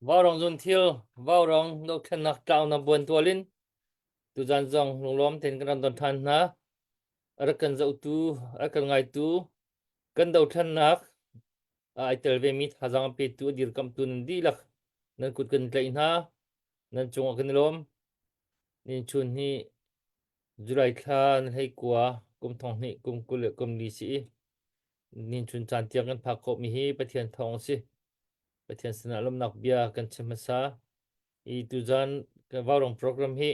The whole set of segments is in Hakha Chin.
Vaurawng zunthil, vaurawng dothlennak tlaunak buantual in tuzan zong lunglawm tein kan rak don ṭhan hna. A rak kan zohtu, a rak kan ngaitu, kan dothlennak ai tel vemi thazaang a petu, a dirkamhtu nan dihlak nan kut kan tlaih hna. Nan cungah kan i lawm. Ninchun hi July thla ni 19 kum 2000 kum 20 le kum li si i ninchun caan tiang kan phak khawhmi hi Pathian thawng a si. Pathian sinah lawmhnak bia kan chim hmasa. I tuzan kan vaurawng program hi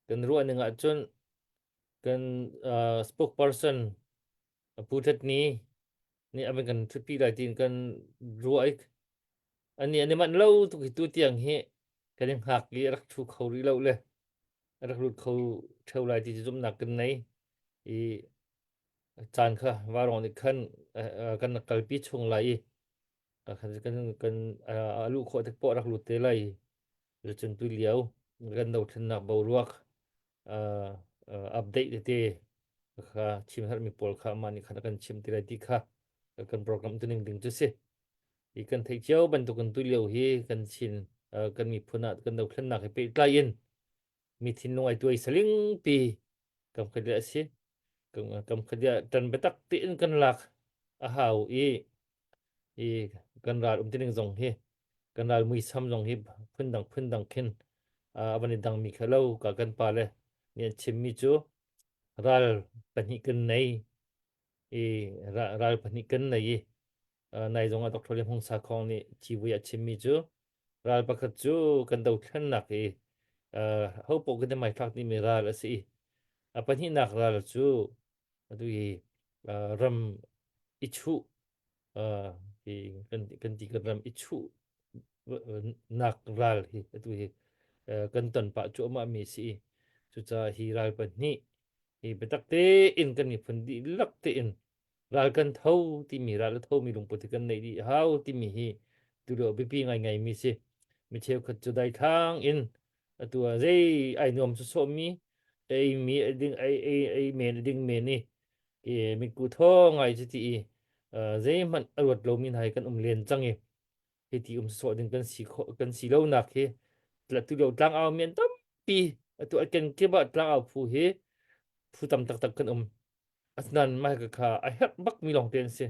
kan ruah ning ahcun kan uh, spokesperson Pu Htet Ni nih a van kan ṭhutpi lai tiin kan ruah i ani an i manh lo tuk hi tu tiang hi kan i hngak i a rak ṭhu kho rih lo le a rak lut kho ṭheo lai ti cu zumhnak kan nei i caan kha vaurawng nih khan kan rak kalpi chung lai i kan kan kan a luh khawh tik poah rak lut te lai i cun tu lio kan dothlennak boruak update tete kha chim herhmi pawl kha amah nih khan a kan chim ti lai ti kha kan program tuning ding cu si. I kan theih cio bantukin tu lio hi kan Chin kan miphun ah kan dothlennak he pehtlai in mi thinlung ai tuai saling pi kam khat a si. Kam khat tan biatak tein kan lak a hau i i kan ral um tining zong hi kan ral muisam zong hi phundang phundang khin a van i dangmi kha lo ka kan pa le nih an chimmi cu ral pahnih kan nei i ral pahnih kan nei i nai zong ah Dr. Lian Hung Sakhong nih civui a chimmi cu ral pakhat cu kan dothlennak i ho paoh kan i hmaithlak dihmi ral a si i a pahnihnak ral cu atu hi ram i chuh hi kan kan ti kan ram i chuh nak ral hi atu hi kan ton pah cuahmah mi si i cucaah hi ral pahnih hi biatak tein kan miphun dihlak tein ral kan tho timi ral a thomi lungput hi kan neih dih hau timi hi tulio biapi ngaingai mi si mi cheukhat cu daithlang in atu ah zei ai nuam sawsawh mi ei mi a ding ei ei ei men a ding men i i mitku thaw ngai cu ti i zeihmanh a ruat lomi hna hi kan um len cang i hi ti um sawsawh ding kan si khawh kan si lonak hi tu lio tlangau mi an tampi atu a kenkip ah tlangau phu hi phu tam taktak kan um asinain mah kha a herh bak mi lawng te an si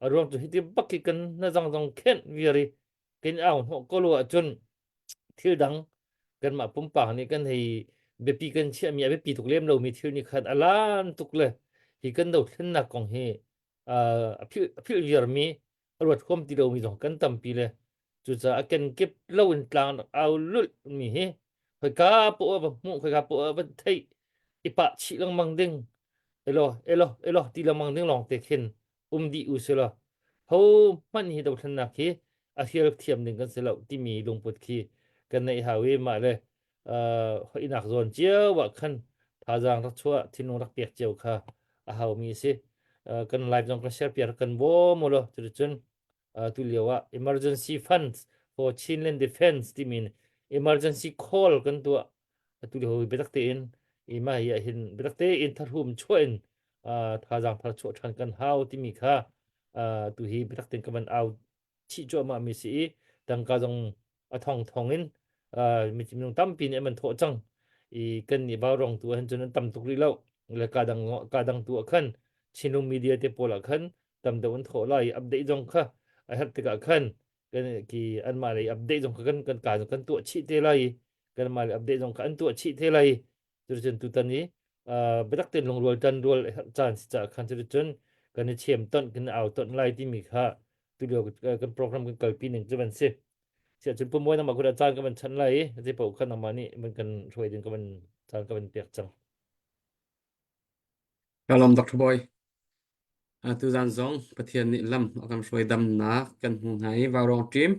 a ruang cu hiti bak hi kan na zang zong khenh viar i kan au hnawh ko lo ahcun thil dang kanmah pumpak nih kan hei biapi kan chiahmi a biapi tuk lem lomi thil nih khan a lan tuk le hi kan dothlennak kong hi a philh a philh viarmi a ruat huam ti lomi zong kan tampi le cucaah a kenkip loin tlang rak au lulh mi hi khoika poah ah va hmuh khoika poah ah va theih i pah chih lengmang ding elo elo elo ti lengmang ding lawng te khin um dih u si law ho hmanh hi dothlennak hi a hrial thiam ding kan si lo timi lungput khi kan neih hau i mah le hoinak zawn cio ah khan thazaang rak chuah thinlung rak pek cio kha a haumi a si kan live zong kan share piak kan bawm u law cuticun tu lio ah emergency funds for Chinland Defense timin emergency call kan tuah atu lio biatak tein i mah hi ah hin biatak tein tharhum chuah in thazaang thar chuah ṭhan kan hau timi kha tu hi biatak tein ka van au chih cuahmah mi si i tangka zong a thong thong in minung tampi nih an van thawh cang i kan nih vaurawng tu ah hin cun an tam tuk rih lo le ka dang ka dang tu ah khan Chinlung media te pawl ah khan tam deuh an thawh lai i update zong kha a herh tikah khan kan ki anmah lei update zong kha kan kan ka kan tuah chih te lai i kanmah lei update zong kha an tuah chih te lai i cuticun tutan i biatak tein lungrual tan rual caan si caah khan cuticun kan i chem tonh kan i au tonh lai timi kha tulio kan program kan kalpi ning cu van si siah cun pumawi nangmah kut ah caan ka van chanh lai i zei paoh kha nangmah nih van kan hruai ding ka van caan ka van pek cang Ka lawm Dr. Bawi. Tuzan zong Pathian nih lam a kan hruai damnak kan hmu hna i Vaurawng team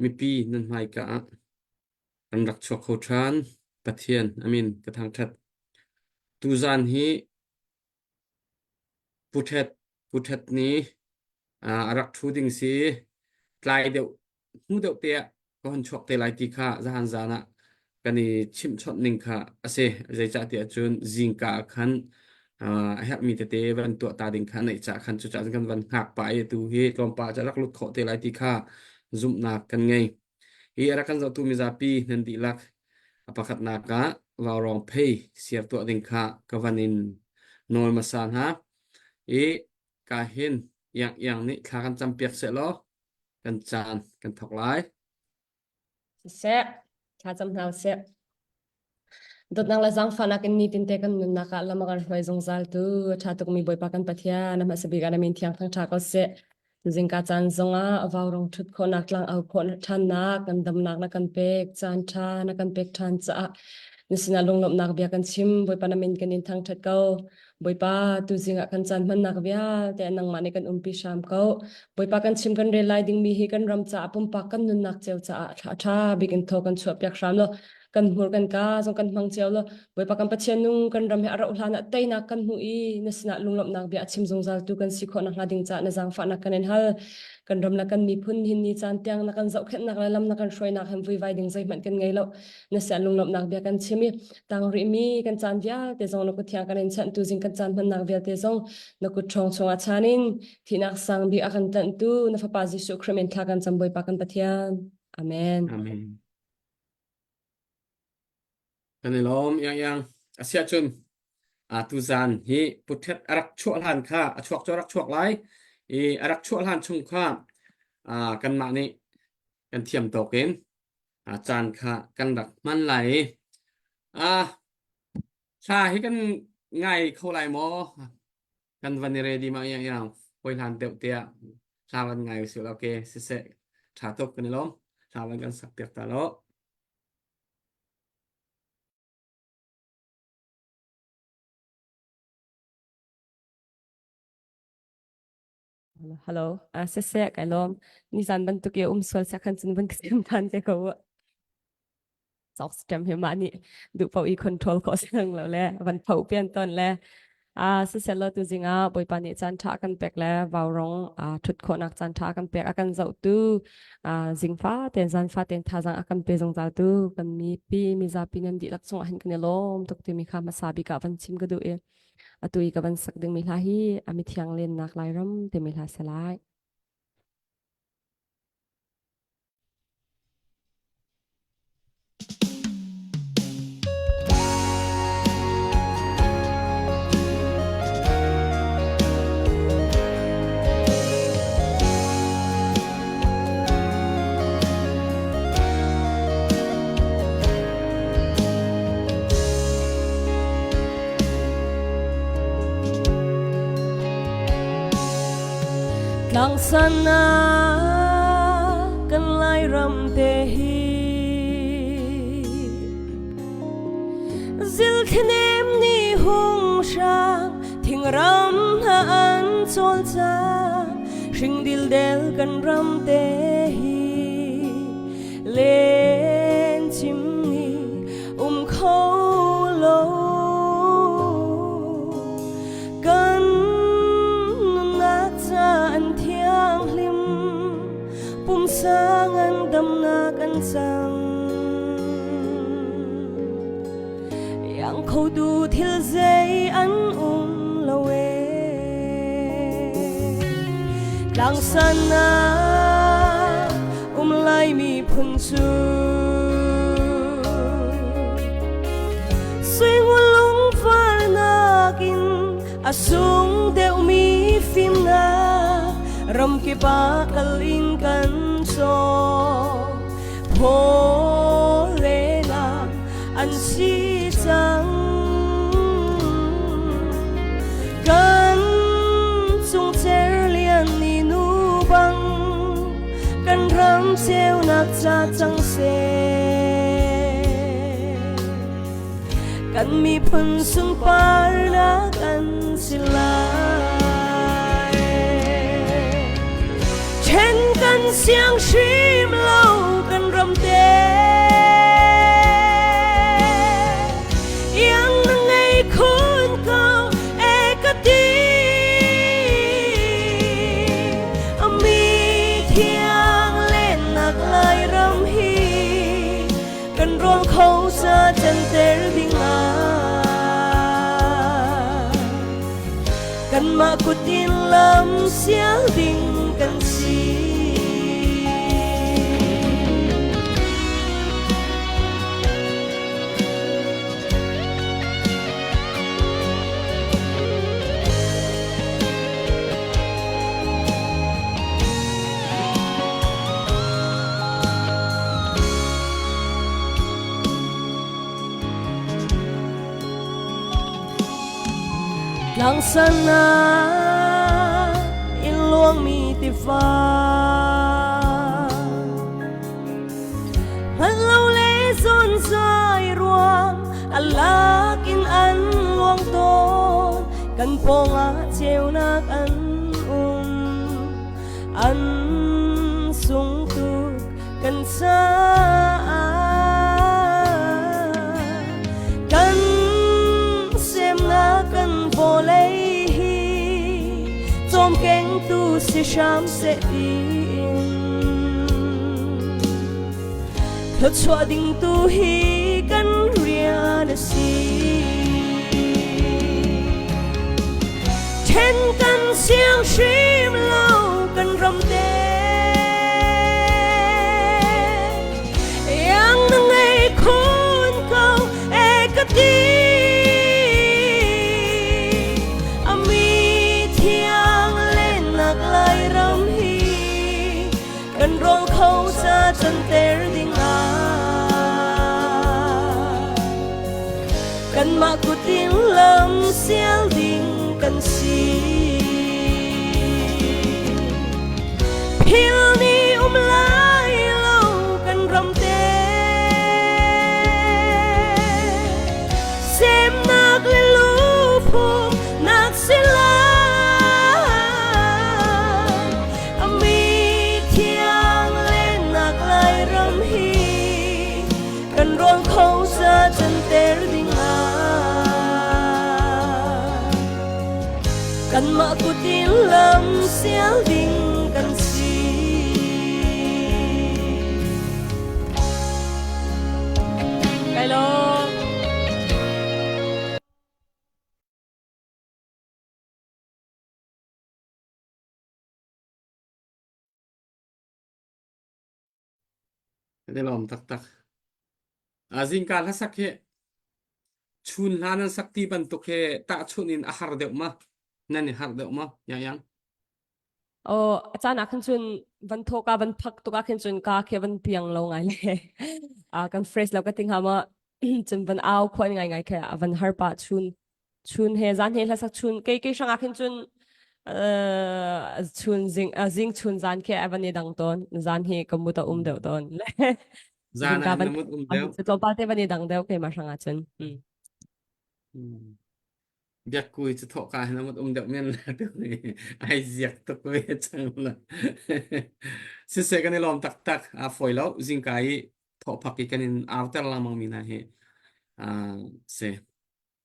mipi nan hmaika ah kan rak chuak kho ṭhan. Pathian amin ka thangṭhat. Tuzan hi Pu Ṭhet Pu Ṭhet nih a rak ṭhu ding si tlai deuh hnu deuh te ah ka hun chuak te lai ti kha zahan zan ah kan i chimhchawnh ning kha a si. Zeicahtiah cun zingka ah khan a herhmi tete van tuah ta ding kha neih cah khan cucaah cun kan van hngak pah i atu hi tlawmpal cu a rak lut khawh te lai ti kha zumhnak kan ngei. Hi a rak kan zohtu mizapi nan dihlak a pakhatnak ah vaurawng phei siar tuah ding kha ka van in nawl hmasa hna. I ka hin iang iang nih thla kan campiak seh law kan caan kan thawk lai. Siseh, thla cam hna usih. Dawtnak le zaangfahnak in nitinte kan nunnak ah lam a kan hruai zungzal tu a ṭha tukmi Bawipa kan Pathian, a hmasa bik ah na min thiang thangṭha ko seh. Zingka caan zongah a vaurong ṭhut khawhnak tlang au khawh ṭhannak, kan damnak na kan pek, caan ṭha na kan pek ṭhan caah na sinah lunglawmhnak bia kan chim. Bawipa na min kan in thangṭhat ko. Bawipa, tuzing ah kan caan hmannak vialte nangmah nih kan umpi hram ko. Bawipa kan chim kan rel lai dingmi hi kan ram caah pumpak kan nunnak cio caah a ṭha bik in thaw kan chuahpiak hram law kan hmur kan ka zong kan hmang cio law Bawipa kan Pathian nung kan ram he a rauh hlan ah teinak kan hmu i na sinah lunglawmhnak bia a chim zungzal tu kan si khawh nakhnga ding caah na zaangfahnak kan in hal. Kan ram le kan miphun hin ni caan tiang na kan zohkhenhnak le lam na kan hruainak hin vuivai ding zeihmanh kan ngei lo. Na sinah lunglawmhnak bia kan chim i tang rihmi kan caan vialte zong na kut thiang kan in chanh tu zing kan caan hmannak vialte zong na kut ṭhawng chungah chan in thihnak sang bik a kan tlanhtu na fapa Jesuh Khrih min thla kan cam Bawipa kan Pathian. Amen. Amen. Kan i lawm iang iang. Asiah cun a tuzan hi puthet a rak chuah hlan kha a chuak cu a rak chuak lai i a rak chuah hlan chung kha kanmah nih kan thiam tawk in caan kha kan rak hman lai i hla hi kan ngai kho lai maw? Kan van i ready ma iang iang hoi hlan deuh tiah hla van ngai usih law okay siseh ṭha tuk kan i lawm hla van kan sak piak ta lo. Hello, siseh kai lawm. Nizan bantuk i um sual sak khan cun van ka sim than te ko. Cawk stem hi mah nih duh paoh i control khawh si lang lo le van pho pian ton le a siseh law tu zingah Bawipa nih caan ṭha kan pek le vaurong ṭhut khawhnak caan ṭha kan pek a kan zohtu zingfa ten zanfa ten thazang a kan pe zungzal tu kan mipi mizapi nan dihlak cungah hin kan i lawm tuk timi kha hmasa bik ah van chim ka duh i atu i ka van sak dingmi hla hi a mithiang lennak Lairam timi hla si lai. Tlangsan ah kan Lairam te hi Zilthinem nih hung hrang thingram hna an cawlcang hringdil del kan ram te hi len chim ni um kho lo kan nunnak ca an thianghlim pumsa ngandamnak an cang iang kho tu thil zei an um lo e tlangsan ah um lai miphun cu suingun lungfarnak in a sung deuhmi fimnak ramkip ah kal in kan caw phaw le an si cang kan cung cerlian ni nu bang kan ram ceunak ca cang seh kan miphun sunparnak an si lai Ṭhen kan siang hrim lo kan ram te iang na ngei khun ko e ka ti ami thiang lennak lai ram hi kan rawl kho sa canter ding ah kanmah kut in lam sial ding kan si. Tlangsana in luangmi tiva Hngalh lo le zawnzai ruang a lak in an luang tawn kan pawngah ceunak an um an sung tuk kan caah kan semnak kan vawlei hi cawmkengtu si hram seh tiin thluachuah ding tu hi kan rian a si Then kan siang hrim lo kan ram te Yang na ngei khun ko e ka ti Ami thiang lennak lai ram hi kan rawl kho ca canter ding ah kanmah kutin lam sial ding kan si phil ni um lai lo kan ram te semnak le luphum nak si lai Ami thiang lennak lai ram hi kan rawl kho sa canter ding ah kanmah kutin lam sial ding kan si. Kai lo. Kan i lawm taktak. A zingka hlasak hi chun hla nan sak ti bantuk he tahchunh in a har deuh ma? Nan i har deuh ma? Yang yang. Oh, a caan ah khan cun van thaw ka van phak tuk ah khin cun ka khi van piang lo ngai le. A kan fresh lo ka ting ha ma cun van au khuan ngai ngai khe a van har pa chun chun he zan he hlasak chun kei kei hrangah khin cun uh, chun zing uh, zing chun zan khi a van i dang tawn zan hi ka mut a um deuh tawn Zan ah na mut um deuh. Tlawmpal te van i dang deuh keimah hrangah cun. Mm. Biak kui cu thawh ka hin mut um deuh men la tuk ni ai ziak tuk ve chang la. Siseh kan i lawm taktak a foi lo zingka i thawh phak i kan in auter langmang mi hna hi se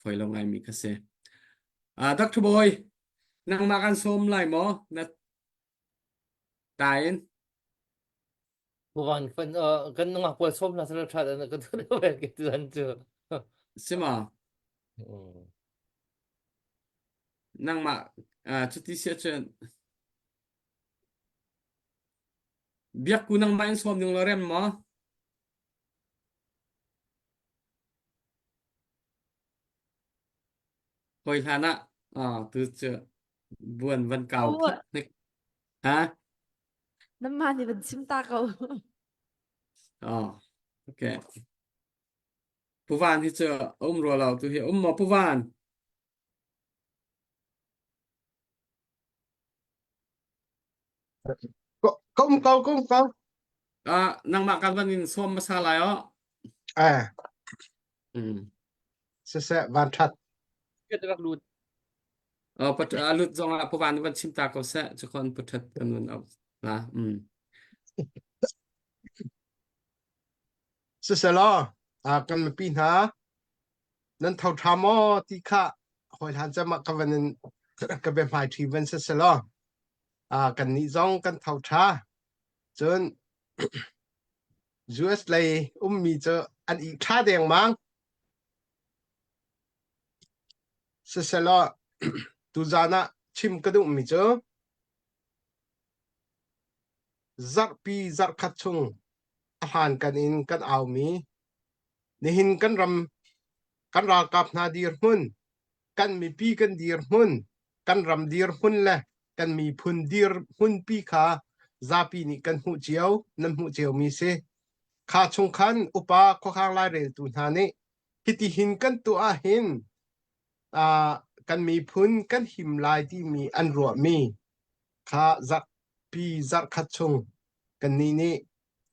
foi lo ngaimi kha si. Uh, Dr. Boy, nangmah kan sawm lai maw? Na tain. Puvan fan kan nungak pawl sawm hna sal tha dan kan tu ve ke tu an cu. Sima. Nangmah uh, cuti sia cun biak ku nangmah in sawm ning lo rem maw? Hawi hlan ah ah tu cu buan van kau phak hnik. Ha? Namah nih van chim ta ko. Oh, okay. Pu Van hi cu a um rua lo tu hi um maw Pu Van? Ka um ko, ka um ko. Ah, nangmah kan van in sawm hmasa lai oh. Eh. Mm. Siseh, van ṭhat. Rak lut. Oh, pat a lut zong ah pawan van chim ta ko seh, cu kon pathat kan nun au la. Mm. Siseh law, ah kan mipi hna nan tho ṭha maw ti kha hawi hlan cem ah ka van in ka biahmai ṭhi van siseh law, ah kannih zong kan tho ṭha. Cun US lei ummi cu an i ṭha dengmang. Siselaw tuzaan ah chim ka duhmi cu zarhpi zarhkhat chung a hlankan in kan aumi nihin kan ram kan ralkap hna dirhmun kan mipi kan dirhmun kan ram dirhmun le kan miphun dirhmunpi kha zapi nih kan hmuh cio nan hmuh ciomi si. Kha chung khan upa khuakhang laireltu hna nih hitihin kan tuah ahhin uh, kan miphun kan him lai timi an ruahmi kha zarhpi zarhkhat chung kannih nih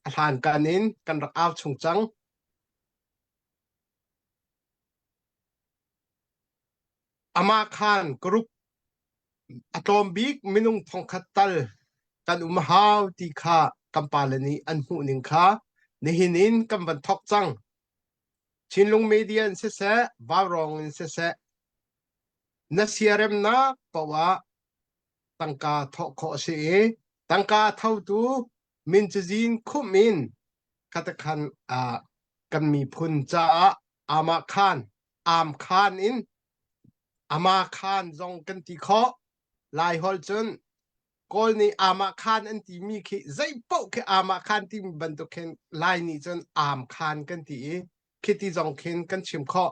a hlankan in kan rak au chung cang. Amah khan group a tlawm bik minung thongkhat tal kan um hau ti kha kan pale nih an hmuh ning kha nihin in kan van thawk cang. Chinlung media in siseh, Vaurawng in siseh, na siaremnak paoh ah tangka thawh khawh a si i tangka thotu min cazin khumh in khatakhan ah kan miphun caah amah khan am khan in ama khan zong kan ti khawh lai holh cun kawl nih amah khan an timi khi zei paoh khi amah khan timi bantuk khin lai nih cun am khan kan ti i khiti zong khin kan chim khawh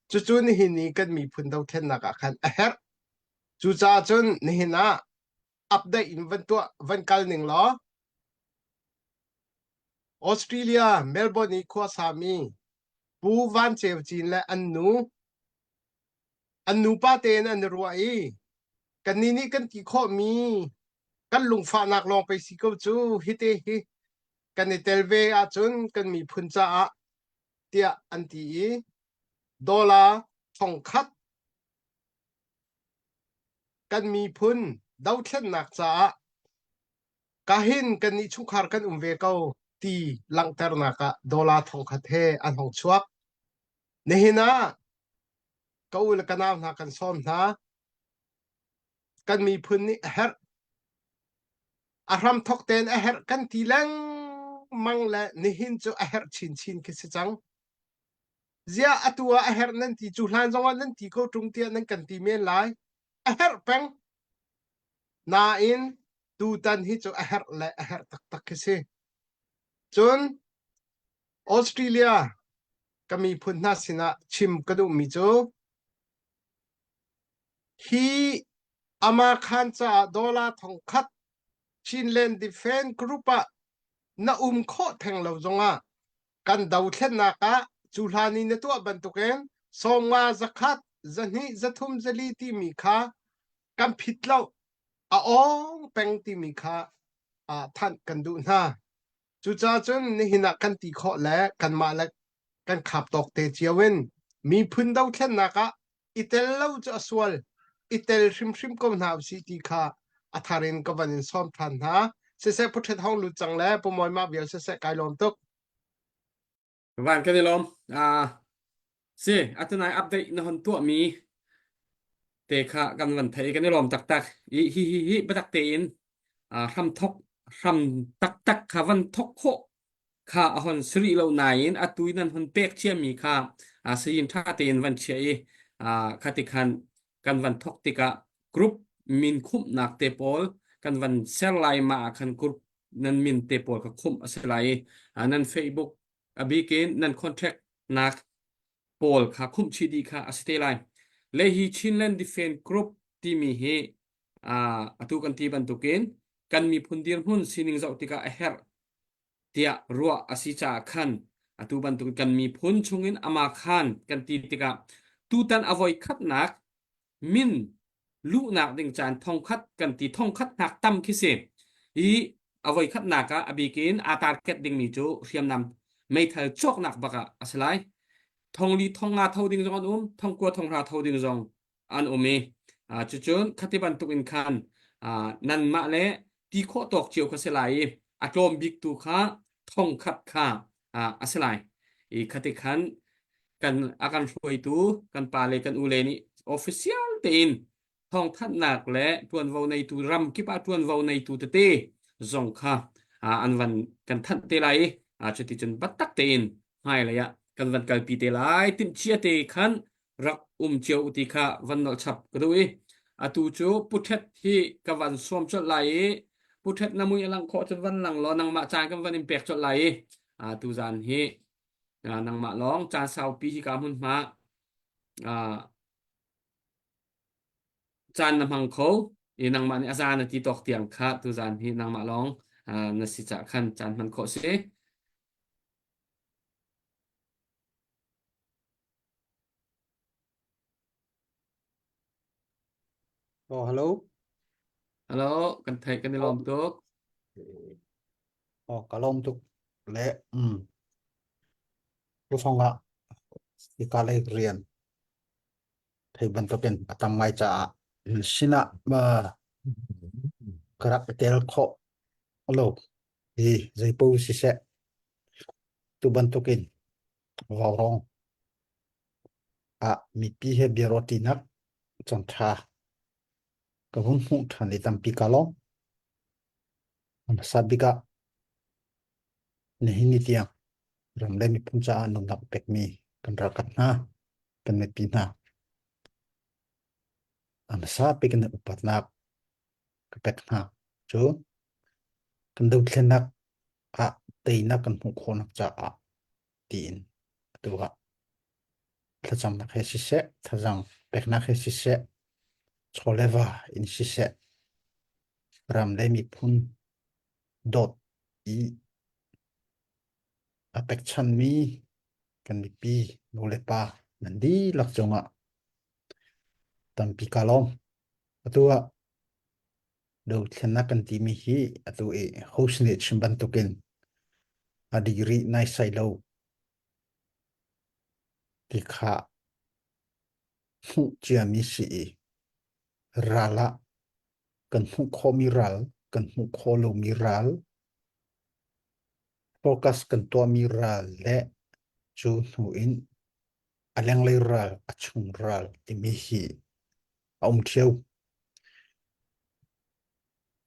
cucu nihin ni kan miphun dothlennak ah khan a herh cucaah cun nihin ah update in van tuah van kal ning law Australia Melbourne i khuasami Pu Van Ceu Cin le an nu an nupa tein an i ruah i kannih nih kan ti khawhmi kan lungfahnak lawng pei si ko cu hite hi kan i tel ve ahcun kan miphun caah tiah an ti i dollar thongkhat kan miphun dothlennak caah kahin kannih chungkhar kan um ve ko ti langhternak ah dollar thongkhat he an hong chuak. Nihin ah ka u le ka nau hna kan sawm hna. Kan miphun nih a herh. A hram thok tein a herh kan ti lengmang le nihin cu a herh chinchin khi si cang. Ziah atu ah a herh nan ti cu hlan zongah nan ti ko ṭung tiah nan kan ti men lai. A herh peng. Nain tutan hi cu a herh le a herh taktak khi si. Cun Australia ka miphun hna sinah chim ka duhmi cu hi amakhan caah dollar thongkhat Chinland Defense Group ah na um khawh theng lo zongah kan dothlennak ah cu hlan i na tuah bantukin sawmnga zakhat zahnih zathum zali timi kha kan phit lo a awng peng timi kha ah thanh kan duh hna. Cucaah cun nihin ah kan ti khawh le kanmah le kan khap tawk te cio in miphun dothlennak ah i tel lo cu a sual i tel hrimhrim ko hna usih ti kha a thar in ka van in sawm than hna. Siseh Pu Hong lut cang le Pu Mawi mah vial siseh kai lawm tuk. Van kan i lawm. Ah si atunai update na hon tuahmi te kha kan van thei kan i lawm taktak. I hi hi hi biatak tein ah hram thok hram taktak kha van thok khawh kha a hon siri lo nain atu in nan hon pek ciami kha ah sayin tha tein van chia i ah khati khan kan van thok tikah group min khumhnak te pawl kan van ser lai ma ah khan group nan min te pawl kha khumh a si lai i nan Facebook a bikin nan contract nak pawl kha khumh chih dih kha a si te lai. Le hi Chinland Defense Group timi hi atu kan ti bantukin kan miphun dirhmun sining zoh tikah a herh tiah ruah a si caah khan atu bantuk kan miphun chungin ama khan kan ti tikah tutan a voi khatnak min luhnak ding caan thongkhat kan ti thongkhat hnak tam khi si i a voi khatnak ah a bikin aa target dingmi cu hriamnam meithal cawknak bak ah a si lai thongli thonga tho ding zong an um thongkua thonghra tho ding zong an um i cucun khati bantuk in khan nanmah le ti khawh tawk cio kha si lai i a tlawm bik tu kha thongkhat kha a si lai i khati khan kan a kan hruaitu kan pa le kan u le nih official tein thawngthanhnak le tuanvo neitu ram kip ah tuanvo neitu tete zong kha an van kan thanh te lai i cuticun biatak tein hmailei ah kan van kalpi te lai timhcia te khan rak um cio ti kha van nolh chap ka duh i atu cu puthet hi ka van sawm colh lai i puthet na mui a langh khawh cun van lang law nangmah caan kan van in pek colh lai i tu zan hi nangmah lawng caan saupi hi ka hmun hma caan na hmang kho i nangmah nih a za na ti tawk tiang kha tu zan hi nangmah lawng na si cah khan caan hman khawh si. Oh, hello. Hello, kan theih kan i lawm tuk. Oh, ka lawm tuk le mm. Lusong ah ika lei rian thei bantukin a tam ngai caah sinah ma ka rak i tel khawh lo hi zeipo siseh tu bantukin vaurawng ah mipi he biaruahṭinak caanṭha ka hun hmuh ṭhan i tampi ka lawm. A hmasa bik ah nihin ni tiang ram le miphun caah nunnak pekmi kan ralkap hna, kan mipi hna. A hmasa bik in upatnak ka pek hna cu kan dothlennak ah teinak kan hmuh khawhnak caah tiin atu ah thlacamnak he siseh, thazaang peknak he siseh, chaw le va in siseh, ram le miphun dawt i a pekchanmi kan mipi nu le pa nan dihlak cungah tampi ka lawm. Atu ah dothlennak kan timi hi atu i host nih chim bantukin a dih rih naisai lo ti kha hmuh ciami si i ral ah kan hmuh khawhmi ral, kan hmuh khawh lomi ral, focus kan tuahmi ral le cu hnu in a lenglei ral, a chung ral timi hi a um ṭheo.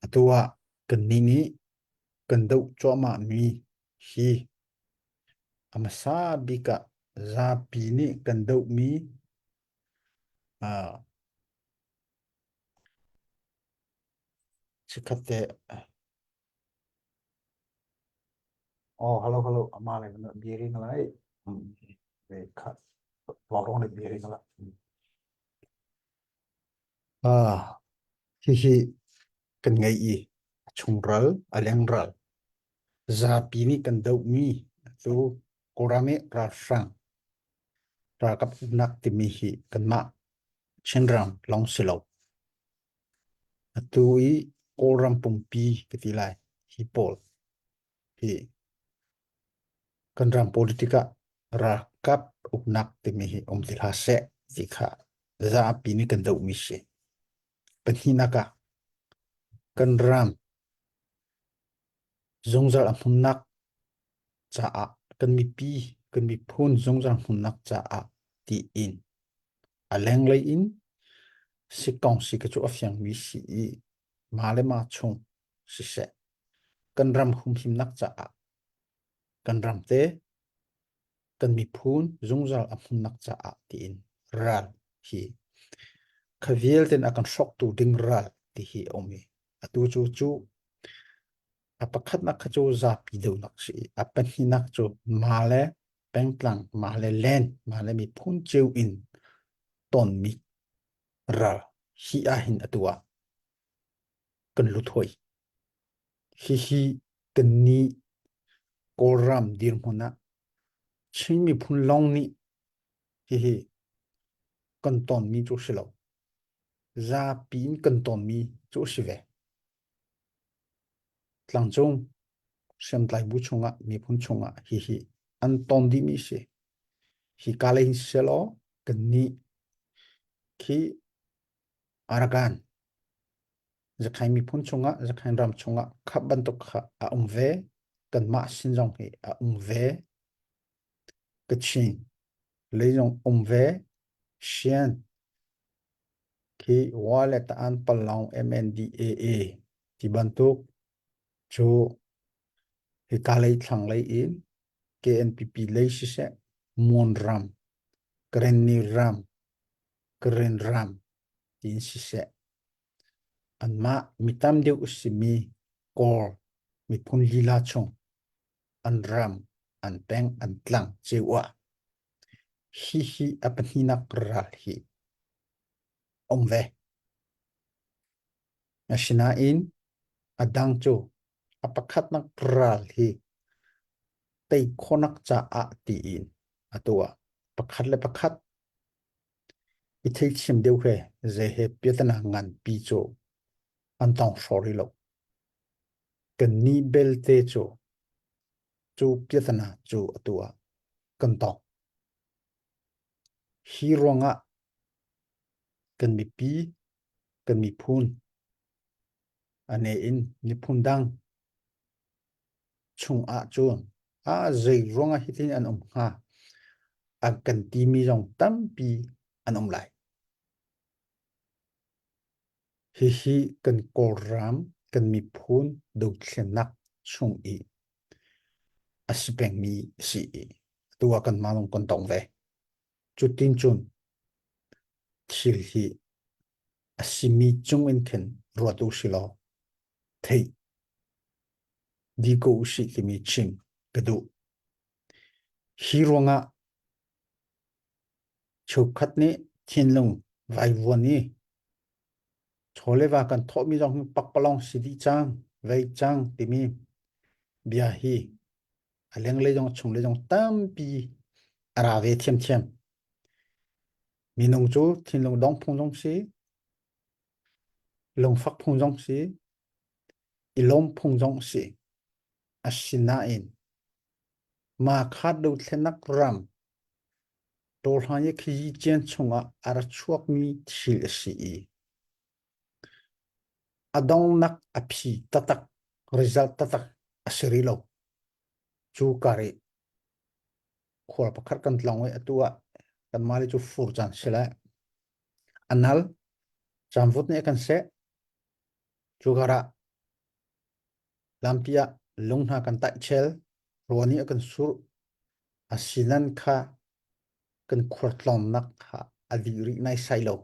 Atu ah kannih nih kan doh cuahmahmi hi a hmasa bik ah zapi nih kan dohmi uh, chikkhat te Oh, hello, hello. Ama le na biri nga lai. Ve kha lorong le biri nga la. Ah, hihi kan ngei i a chungral, a lengral. Zapi nih kan dohmi cu Kawlram i ralhrang ralkap uknak timi hi kanmah Chinram lawng si lo. Atu i Kawlram pumpi ka ti lai hi pawl hi kan ram politic ah ralkap uknak timi hi um ti hlah seh ti kha zapi nih kan dohmi si. Pahnihnak ah kan ram zungzal a hmunnak caah kan mipi kan miphun zungzal hmunnak caah tiin a lenglei in sikong si ka cu a fiangmi si i mah le mah chung siseh kan ram humhimnak caah kan ram te kan miphun zungzal a hmunnak caah tiin ral hi kha vialte a kan hrawktu ding ral ti hi a um i atu cu cu a pakhatnak kha cu zapi donak si i a pahnihnak cu mah le pengtlang mah le len mah le miphun cio in tonmi ral hi ahhin atu ah kan lut hoi. Hihi kannih Kawlram dirhmun ah Chin miphun lawng nih hihi kan tonmi cu si lo. Zapi in kan tonmi cu a si ve. Tlangcung hriamtlai bu chungah miphun chungah hihi an ton dihmi a si. Hi ka lei hin siseh kannih khi Arakan Zakhain miphun chungah Zakhain ram chungah kha bantuk kha a um ve. Kanmah sin zong hi a um ve. Kachin lei zong um ve. Shan khi Wa le Ta'an Palaung MNDAA ti bantuk cu hika lei thlanglei in KNPP lei siseh Mon ram, Karenni ram, Karen ram tiin siseh anmah mi tam deuh a simi Kawl miphun lila chung an ram, an peng, an tlang cio ah hihi a pahnihnak ral hi um ve. Asinain a dang cu a pakhatnak ral hi tei khawhnak caah tiin atu ah pakhat le pakhat i I theithiam deuh he zei he piatana nganpi cu an tong hraw rih lo. Kannih belte cu cu piatana cu atu ah kan tong. Hi ruangah kan mipi, kan miphun, a ne in miphun dang chungah cun a zei ruangah hitin an um hnga an kan timi zong tampi an um lai. Hihi kan Kawlram kan miphun dothlennak chung i a si pengmi a si i atu ah kanmah zong kan tong ve. Cutin cun thil hi a simi cung in khin ruat u si law theih dih ko usih timi chim ka duh. Hi ruangah cheukhat nih thinlung vaivuan i chawleva kan thawhmi zong hi pakpalawng si dih cang, vei cang timi bia hi a lenglei zong a chunglei zong tampi a ra ve thiamthiam. Minung cu thinlung dong phung zong si, lungfak phung zong si, i lawm phung zong si. Asinain mah kha dothlennak ram tawhlan i khiyi cian chungah a ra chuakmi thil a si i a donghnak a phi taktak result taktak a si rih lo. Cu kar i khual pakhat kan tlawng i atu ah kanmah le cu fur caan si lai. A nal caanvut nih a kan seh. Cu karah lampi ah lung hna kan taih chel, rua nih a kan surh. Asinan kha kan khualtlawnnak kha a dih rih naisai lo.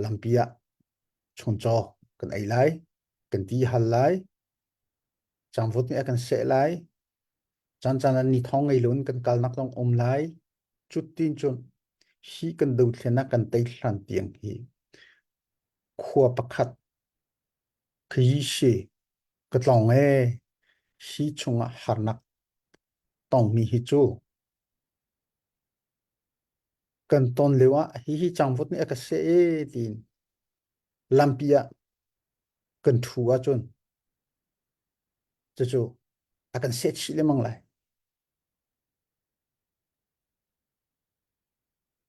Lampi ah chuncaw kan ei lai, kan ti hal lai, cangvut nih a kan seh lai, caan ah ni thawng ngei loin kan kalnak zong um lai. Cutin cun hi kan dothlennak kan tei hlan tiang hi khua pakhat khi ka tlawng ee hi chungah harnak tongmi hi cu kan ton lio ah hihi cangvut nih a ka seh ee tiin lampi ah kan ṭhu ahcun cucu a kan seh chih lengmang lai.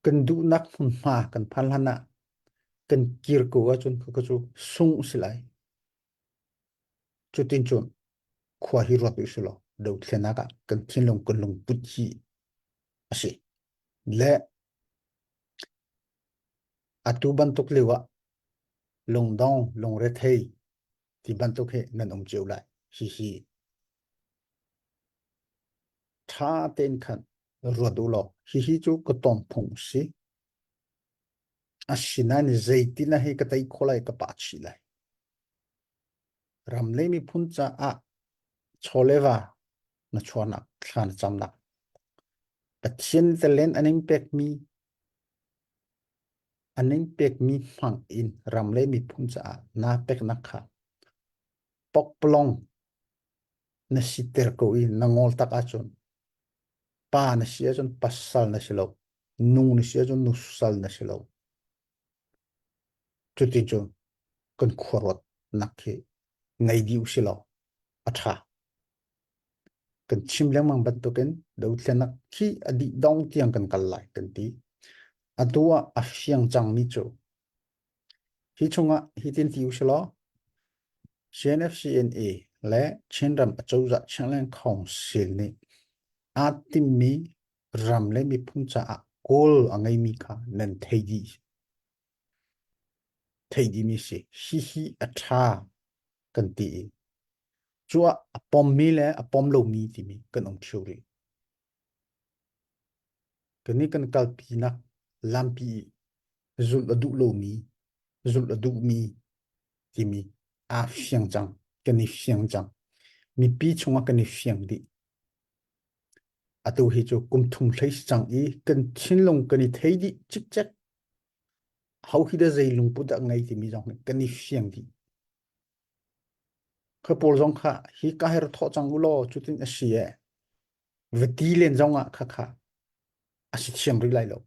Kan duhnak hmunhma kan phan hlan ah kan kir ko ahcun khakha cu sung a si lai. Cutin cun khua hi ruat usih law dothlennak ah kan thinlung kan lungput hi a si. Le atu bantuk lio ah lungdong lungrethei ti bantuk hi nan um cio lai. Hihi ṭha tein khan ruat u law hihi cu ka ton phung si. Asinain zeitin ah hi ka tei khawh lai ka pah chih lai. Ram le miphun caah chaw le va na chuahnak thla na camnak Pathian talen an in pekmi an in pekmi hmang in ram le miphun caah naa peknak kha pokpalong na siter ko i na ngol tak ahcun pa na si ahcun pasal na si lo nu na si ahcun nusal na si lo cuticun kan khuaruat nak hi ngei dih usih law a ṭha kan chim lengmang bantukin dothlennak khi a dih dong tiang kan kal lai kan ti atu ah a fiang cangmi cu Hi chungah hitin ti usilaw CNFCNA le Chinram acozah Chinland Council nih aa timmi ram le miphun caah goal a ngeimi kha nan thei dih. Thei dihmi si. Hihi a ṭha kan ti i cuah a pommi le a pom lomi timi kan um ṭheo rih. Kannih kan kalpinak lampi zulh a duh lomi, zulh a duhmi timi aa fiang cang. Kan i fiang cang. Mipi chungah kan i fiang dih. Atu hi cu kum thum hlei si cang i kan thinlung kan i thei dih cikcek. Ho hi dah zei lungput dah ngei timi zong hi kan i fiang dih. Kha pawl zong kha hi ka her thawh cang u law cutin a si e. Va ti len zong ah kha kha a si thiam rih lai lo.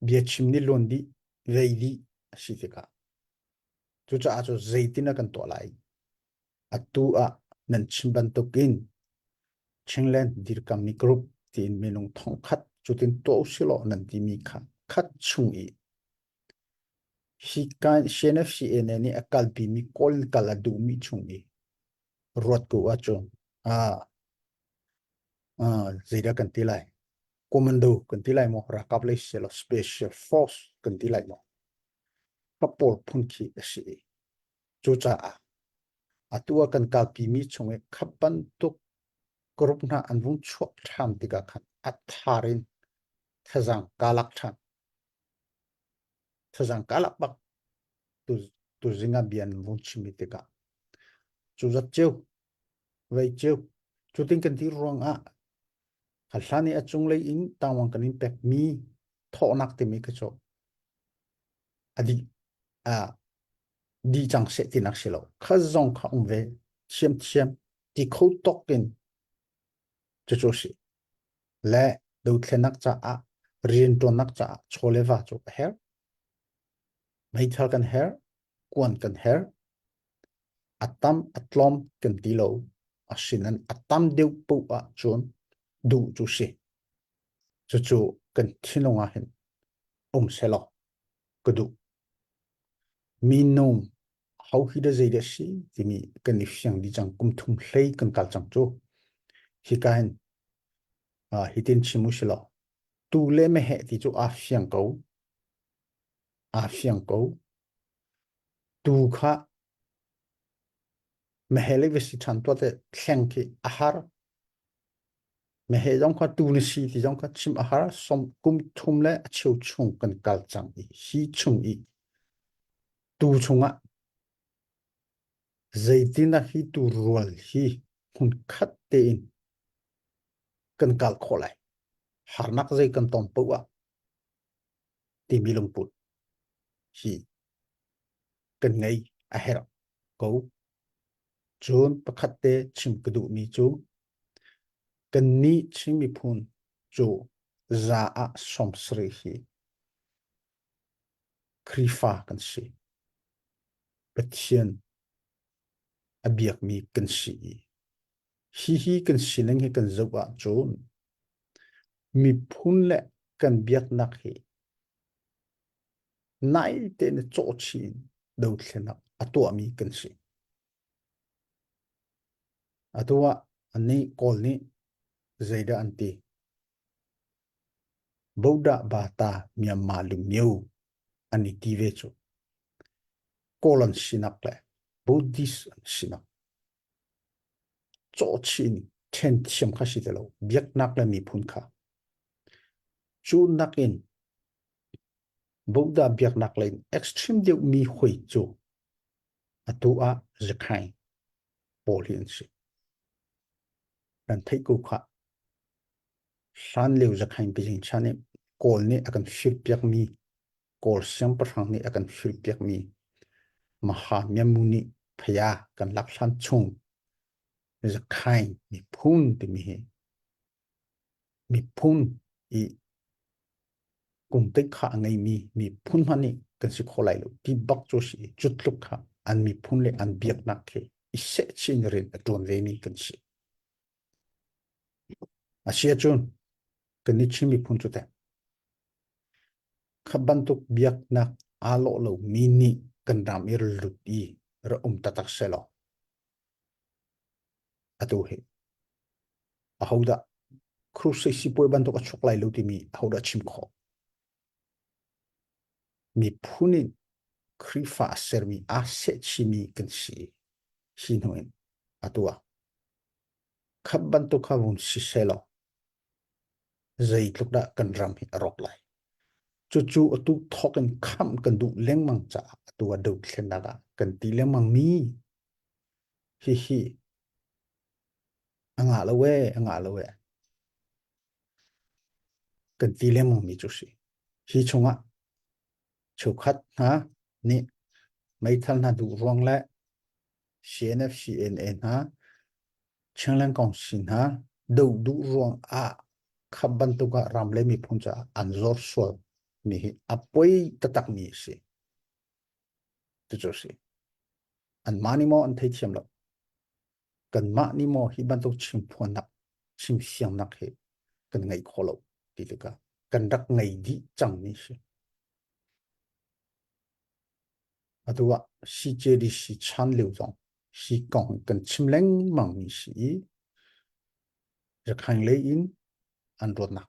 Biachim nih luan dih, vei dih a si tikah cucaah cu zeitin a kan tuah lai? Atu ah nan chim bantukin Chinland dirkammi group tiin minung thongkhat cutin tuah usilaw nan timi kha khat chung i hi kan CNFCNA nih a kalpimi kawl in kal a duhmi chung i ruat ko ahcun ah ah zeidah kan ti lai? Commando kan ti lai maw? Ralkap lei selaw special force kan ti lai maw? Ka pawl phun khi a si i cucaah atu ah kan kalpimi chung i kha bantuk group hna an vung chuak ṭhan tikah khan a thar in thazaang kaa lak ṭhan. Thazaang kaa lak bak tu tuzing ah bia an vung chim i tikah cu zat ceu vei ceu cutin kan ti ruangah a hlan i a cunglei in tangwang kan in pekmi thawhnak timi kha cu a dih a dih cang seh tinak si lo kha zong kha um ve thiamthiam ti kho tok in cucu si le dothlenak caah rianṭuannak caah chaw le va cu a herh meithal kan herh kuan kan herh a tam a tlawm kan ti lo asinain a tam deuh paoh ahcun duh cu si cucu kan thinlung ah hin um selaw ka duh. Minung ho hi dah zei dah si timi kan i fiang dih cang kum thum hlei kan kal cang cu. Hika hin uh, hitin chim u silaw tu le meheh ti cu aa fiang ko. Aa fiang ko. Tu kha meheh le va si ṭhan tuah te thleng khi a har. Meheh zong kha tu na si ti zong kha chim a har. Som kum thum le a cheu chung kan kal cang i hi chung i tu chungah zeitindah hi tu rual hi hmun khat tein kan kal khawh lai. Harnak zei kan ton paoh ah timi lungput hi kan ngei a herh ko. Cun pakhat te chim ka duhmi cu kannih Chin miphun cu za ah 70 hi Khrihfa kan si. Pathian a biakmi kan si i hihi kan sining hi kan zoh ahcun miphun le kan biaknak hi nai tein cawhchih in dothlenak a tuahmi kan si. Atu ah annih Kawl nih zeidah an ti? Bodah Bata Myanmar Lumyo an i ti ve cu. Kawl an sinak le Buddhist an sinak cawhchih in ṭhen thiam kha si ti lo. Biaknak le miphun kha. Cu nakin Buddha biaknak lei in extreme deuhmi hoi cu atu ah Zakhain pawl hi an si. Kan theih ko khah. Hlan lio Zakhain pizing chan i Kawl nih a kan firpiakmi, Kawl siangpahrang nih a kan firpiakmi Maha Myamuni phaya kan lak hlan chung Zakhain miphun timi hi miphun i kungte kha a ngeimi miphun hmanh nih kan si kho lai lo ti bak cu si i cu tluk kha an miphun le an biaknak khi i sehchin rian a ṭuan vemi kan si. A si ahcun kan i Chin miphun cu teh kha bantuk biaknak aa lawh lomi nih kan ram i lut i ra um taktak selaw atu hi ahodah crusade sipuai bantuk a chuak lai lo timi ahodah chim khawh miphun in Khrihfa a sermi aa sehchimi kan si hi hnu in atu ah khat bantuk kha vun si selaw zeitluk dah kan ram hi a rawk lai cucu atu thawk in khamh kan duh lengmang caah atu ah dothlennak ah kan ti lengmang mi Hihi a ngah lo ee, a ngah lo ee. Kan ti lengmang mi cu si. Hi chungah cheukhat hna nih meithal hna duh ruang le CNF CNA hna Chinland Council hna doh duh ruang ah kha bantuk ah ram le miphun caah an zor sual. Mi hi a poi taktak mi a si. Cucu a si. Anmah nih maw an theithiam lo. Kanmah nih maw hi bantuk chimphuannak, chimfiangnak hi kan ngeih khawh lo ti tikah kan rak ngei dih cangmi a si. Atu ah CJDC chan lio zong hi kong kan chim lengmang mi si i Rakhine lei in an ruatnak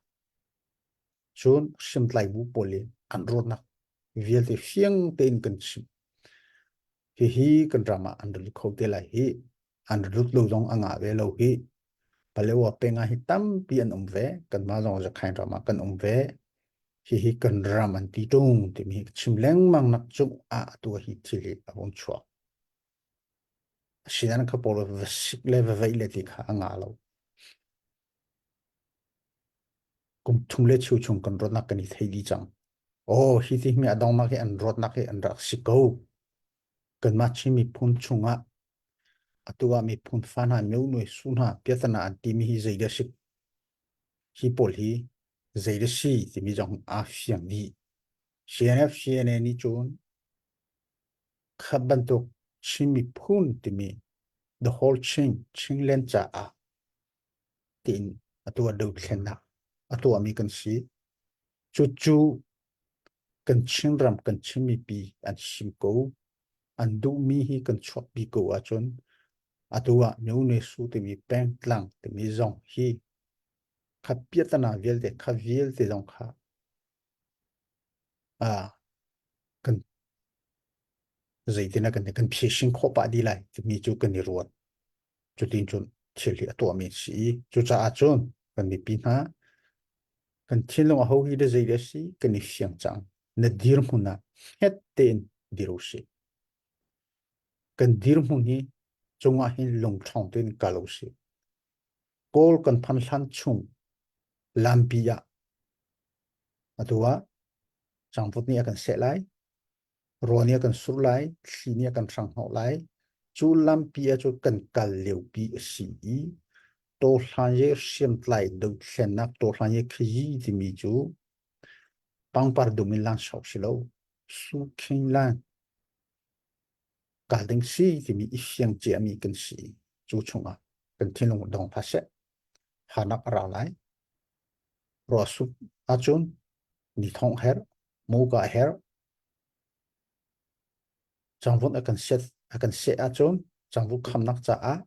cun hriamtlai bu pawl in an ruatnak vialte fiang tein kan chim. Hihi kan ram ah an lut kho te lai hi an lut lo zong a ngah ve lo hi Palewa peng ah hi tampi an um ve kanmah zong Rakhine ram ah kan um ve hihi kan ram an ti ṭung timi hi chim lengmang nak cung ah atu hi thil hi a vung chuak. Asinain kha pawl va sik le va veih le ti kha a ngah lo. Kum thum le cheu chung kan ruatnak kan i thei dih cang. Oh, hi ti mi a dongnak hi an ruatnak hi an rak si ko. Kanmah Chin miphun chungah atu ah miphun fa hna myo nuai su hna piatana an timi hi zei dah si hi pawl hi zei dah si timi zong aa fiang dih. CNF CNA nih cun kha bantuk Chin miphun timi the whole Chin Chinland caah tiin atu ah dothlennak a tuahmi kan si. Cucu kan Chinram kan Chin mipi an sim ko. An duhmi hi kan chuakpi ko ahcun atu ah Myone Su timi pengtlang timi zong hi kha piatana vialte kha vialte zong kha ah kan zeitin kan kan phisin khawh pah dih lai timi cu kan i ruat. Cutin cun thil hi a tuahmi a si i cucaah cun kan mipi hna kan thinlung a ho hi le zei a si kan i fiang cang. Na dirhmun ah hnget tein dir u sih. Kan dirhmun hi cungah hin lungṭhawng tein kal u sih. Kawl kan phan hlan chung lampi ah atu ah cangvut nih a kan seh lai Rawl nih a kan surh lai, thli nih a kan hranghnawh lai. Cu lampi ah cun kan kal liopi a si i tawhlan ye hriamtlai dothlennak tawhlan ye khayi timi cu pangpar dum in lang sok si lo su khing lan kal ding si timi i fiang ciami kan si cu chungah kan thinlung dong hlah seh hanak a ra lai ruah sup ahcun ni thong her muka her Cangvut a kan set a kan seh ahcun cangvut khamnak caah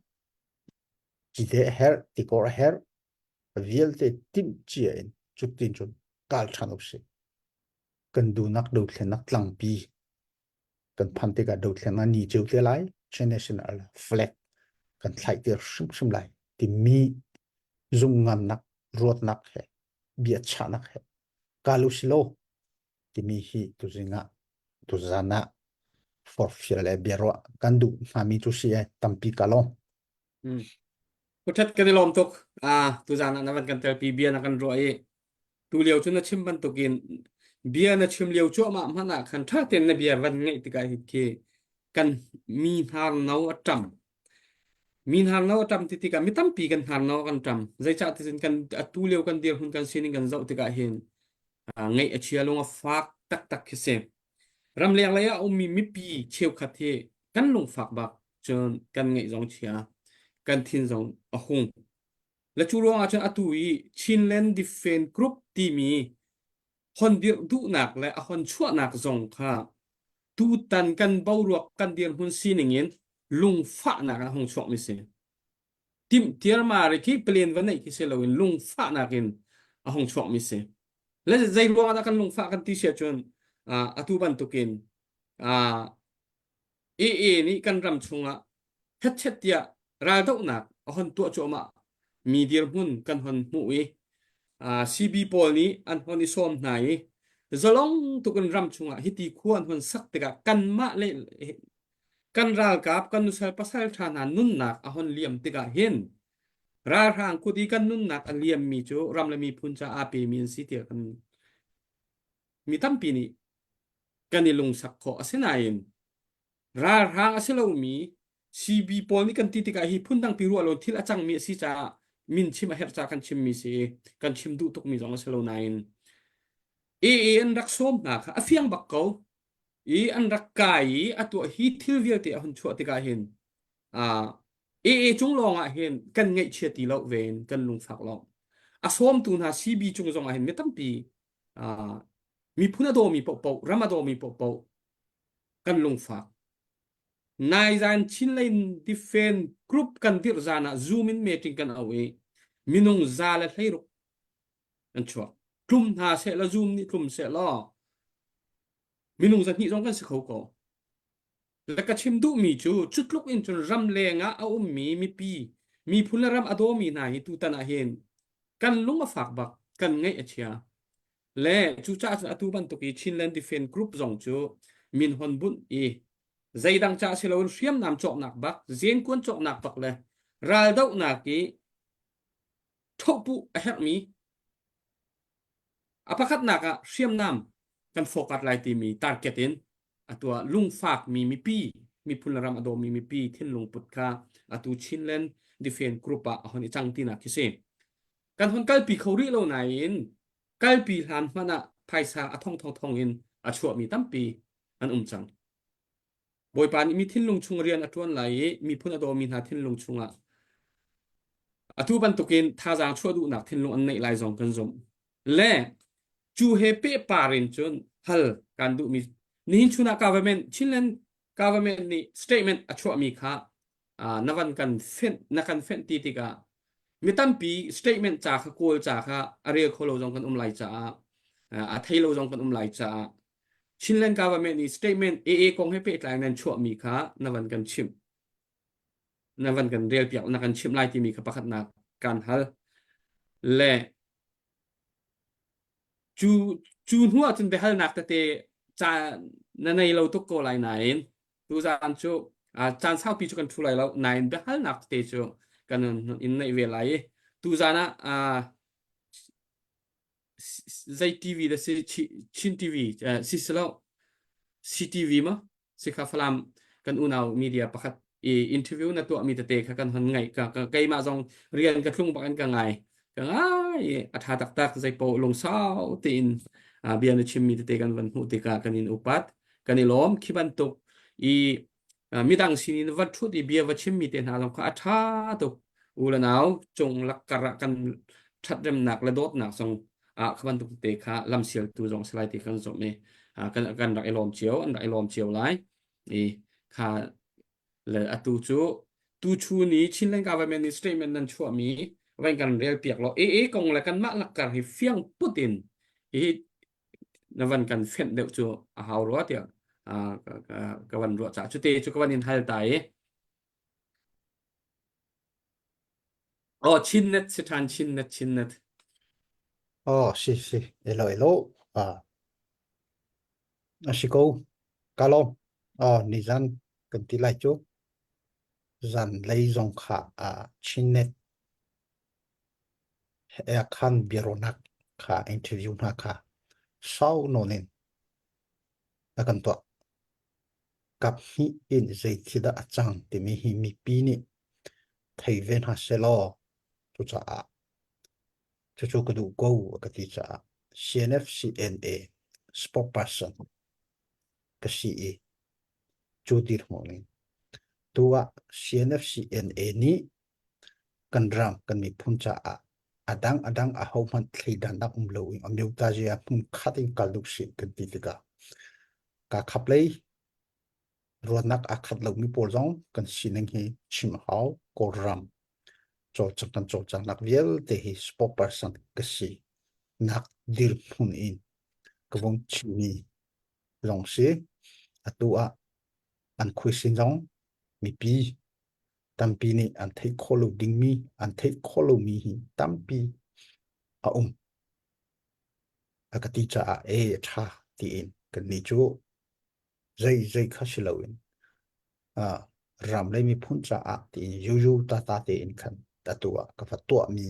cite a herh, tikor a herh, vialte timh cia in cutin cun kal ṭhan usih. Kan duhnak dothlennak tlangpi kan phan tikah dothlennak ni ceu te lai, Chin National flag kan thlaih te hrimhrim lai timi zumhngamnak, ruatnak he, biachahnak he kal usih law timi hi tuzing ah tuzan ah forhfial le biaruah kan duh hngami cu si e tampi ka lawm. Mm. Kuthat kan i lawm tuk. Ah, tuzan ah na van kan telpi bia na kan ruah i tu lio cu na chim bantukin bia na chim lio cuahmah hmanh ah khan ṭha tein na bia van ngaih tikah hi khi kan mi hnar no a ṭam. Mi hnar no a ṭam ti tikah mi tampi kan hnar no kan ṭam. Zeicah ti cun kan atu lio kan dirhmun kan sining kan zoh tikah hin ngeih a chia lung a fak taktak khi si. Ramleng lei ah ummi mipi cheukhat hi kan lungfak bak cun kan ngeih zong chia, kan thin zong a hung. Le cu ruangah cun atu i Chinland Defense Group timi hon dirh duhnak le a hon chuahnak zong kha tutan kan boruak kan dirhmun sining in lungfahnak a hung chuakmi si. Timh tiarmar khi palen va neih khi si loin lungfahnak in a hung chuakmi si. Le zei ruangah dah kan lungfah kan ti si ahcun atu bantukin AA nih kan ram chungah hetchet tiah raldohnak a hon tuah cuahmah mi dirhmun kan hon hmuh i CB pawl nih an hon i sawm hna i zalong tukin ram chungah hiti khua an hon sak tikah kanmah le kan ralkap kan nusal pasal ṭha hna nunnak a hon liam tikah hin ralhrang kut i kan nunnak a liammi cu ram le miphun caah aa pemi an si tiah kan mi tampi nih kan i lungsak khawh asinain ralhrang a si lomi CB pawl nih kan ti tikah hi phundangpi ruah lo thil a cangmi a si caah min chim a herh caah kan chimmi si kan chim duh tukmi zong a si lo nain. AA an rak sawm hna kha a fiang bak ko i an rak kai i a tuah hi thil vialte a hun chuah tikah hin AA cung lawng ah hin kan ngaihchia ti lo ve in kan lungfak lo. A sawmtu hna CB cung zong ah hin mi tampi miphun a dawmi paohpaoh ram a dawmi paohpaoh kan lungfak. Nai zan Chinlane Defense Group kan dirh zan ah Zoom in meeting kan au i minung 116 an chuak. Tlum hna seh law Zoom nih tlum seh law minung 200 zong kan si kho ko. Le ka chim duhmi cu cu tluk in cun ram leng ah a ummi mipi miphun le ram a dawmi hna hi tutan ah hin kan lung a fak bak kan ngaih a chia. Le cucaah cun atu bantuk i Chinland Defense Group zong cu min hon bunh i zeidang ca si loin hriamnam cawknak bak zenkuan cawknak bak le raldohnak i thohpuh a herhmi a pakhatnak ah hriamnam kan fokat lai timi target in atu ah lungfakmi mipi miphun le ram a dawmi mipi thinlung put kha atu Chinland Defense Group ah a hon i cang tinak khi si. Kan hon kalpi kho rih lo nain kalpi hlan hmanh ah phaisa a thong thong thong in a chuahmi tampi an um cang. Bawipa nih mi thinlung chung rian a ṭuan lai i miphun a dawmi hna thinlung chungah atu bantukin thazaang chuah duhnak thinlung an neih lai zong kan zumh. Le cu he pehpar in cun hal kan duhmi nihin chun ah government Chinland government nih statement a chuahmi kha na van kan fenh na kan fenh ti tikah mi tampi statement ca kha kawl ca kha a rel kho lo zong kan um lai caah a thei lo zong kan um lai caah Chinland government nih statement AA kong he pehtlai nan chuahmi kha na van kan chimh na van kan rel piak na kan chimh lai timi kha pakhatnak kan hal le cu cu hnu ah cun biahalnak tete ca na nei lo tuk ko lai nain tuzaan cu caan saupi cu kan thu lai lo nain biahalnak tete cu kan in neih ve lai i tuzaan ah zei TV da si Chin TV si si lo CTV ma Sikha Falam kan unau media pakhat i interview na tuah mi tete kha kan hon ngai ka keimah zong rian ka thlung bak in ka ngai ka ngai a tha taktak zeipo lungsau tein bia na chim mi tete kan van hmuh tikah kan in upat kan i lawm khi bantuk i midang sinin va thut i bia va chim mi te hna zong kha a tha tuk u le nau cung lak kar ah kan ṭhatremnak le dawtnak zong ah kha bantuk te kha lamsialtu zong si lai ti kan zumh i kan kan rak i lawm cio an rak i lawm cio lai i kha le atu cu tu chu ni Chinland government ni statement nan chuahmi van kan rel piak lo e e kong le kanmah lakkar hi fiang put in hi na van kan fenh deuh cu a hau rua tiah ka van ruah ca cu te cu ka van in hal ta i Oh, Chinnet si ṭhan Chinnet Chinnet. Oh, si si, elo elo. Ah, a si ko. Ka lawm. Oh, nizan kan ti lai cu. Zan lei zong kha ah Chinnet he khan biaruahnak kha interview hna kha sau nawn in a kan tuah. Kap hnih in zei thil dah a cang timi hi mipi nih thei ve hna sehlaw cucaah cucu ka duh ko a ka ti caah CNF CNA spokesperson ka si i cu dirhmun in tu ah CNF CNA nih kan ram kan miphun caah a dang a dang ahohmanh thleidannak um loin amyotazia hmun khat in kal duh sih kan ti tikah ka khap lei ruahnak aa khat lomi pawl zong kan sining hi chim a hau. Kawlram cawlcang kan cawlcanghnak vialte hi spokesperson ka si nak dirhmun in ka vung chimmi zong si. Atu ah an khuaisin zong mipi tampi nih an theih khawh lo dingmi an theih khawh lomi hi tampi a um. A ka ti caah e a ṭha tiin kannih cu zei zei kha si loin uh, ram le miphun caah tiin yuyu tata tein khan atu ah ka va tuahmi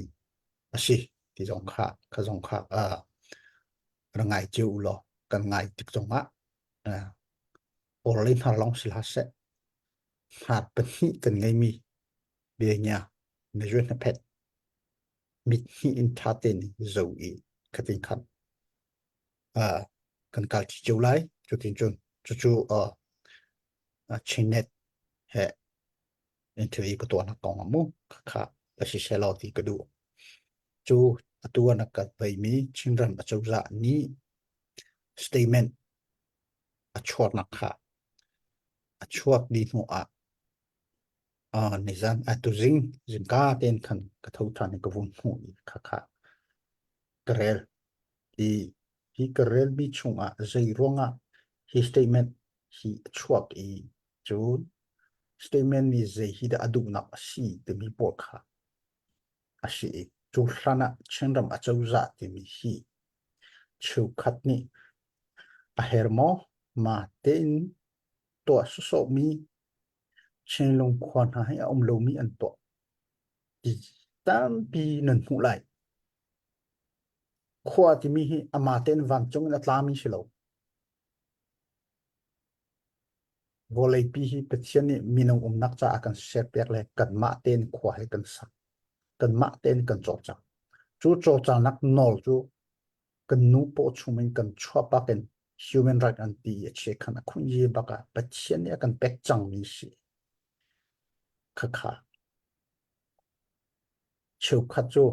a si ti zong kha kha zong kha uh, ra ngai cio u law kan ngai tik zong ah uh, or le hnar long si hlah seh hnar pahnih kan ngeimi bia nya na yue na phet mit hnih in tha tein zo i khatin khan. Uh, kan kal ṭi cio lai. Cutin cun cucu uh, Chinnet he interview ka tuahnak kong ah mu khakha ka si selaw ti ka duh. Cu atu ah na ka veimi Chinram acozah nih statement a chuaknak kha a chuak dih hnu ah uh, nizan atu zing zingka tein khan ka tho ṭhan i ka vun hmuh i khakha ka rel i hi ka relmi chungah zei ruangah hi statement hi a chuak i cun statement nih zei hi dah a duhnak a si timi pawl kha a si i cu hlan ah Chinram acozah timi hi cheukhat nih a her maw ma tein tuah sawsawhmi Chinlung khua hna hi a um lomi an tuah ti tampi nan hmuh lai. Khua timi hi amah tein vancung in a tlami si lo. Vawleipi hi Pathian nih minung umnak caah kan serpiak le kanmah tein khua hi kan sak. Kanmah tein kan cawlcang. Cu cawlcangnak nawl cu kan nu paw chung in kan chuah bak in human right an ti i a chiakhan a khunyi bak ah Pathian nih a kan pek cangmi si. Khakha. Cheukhat cu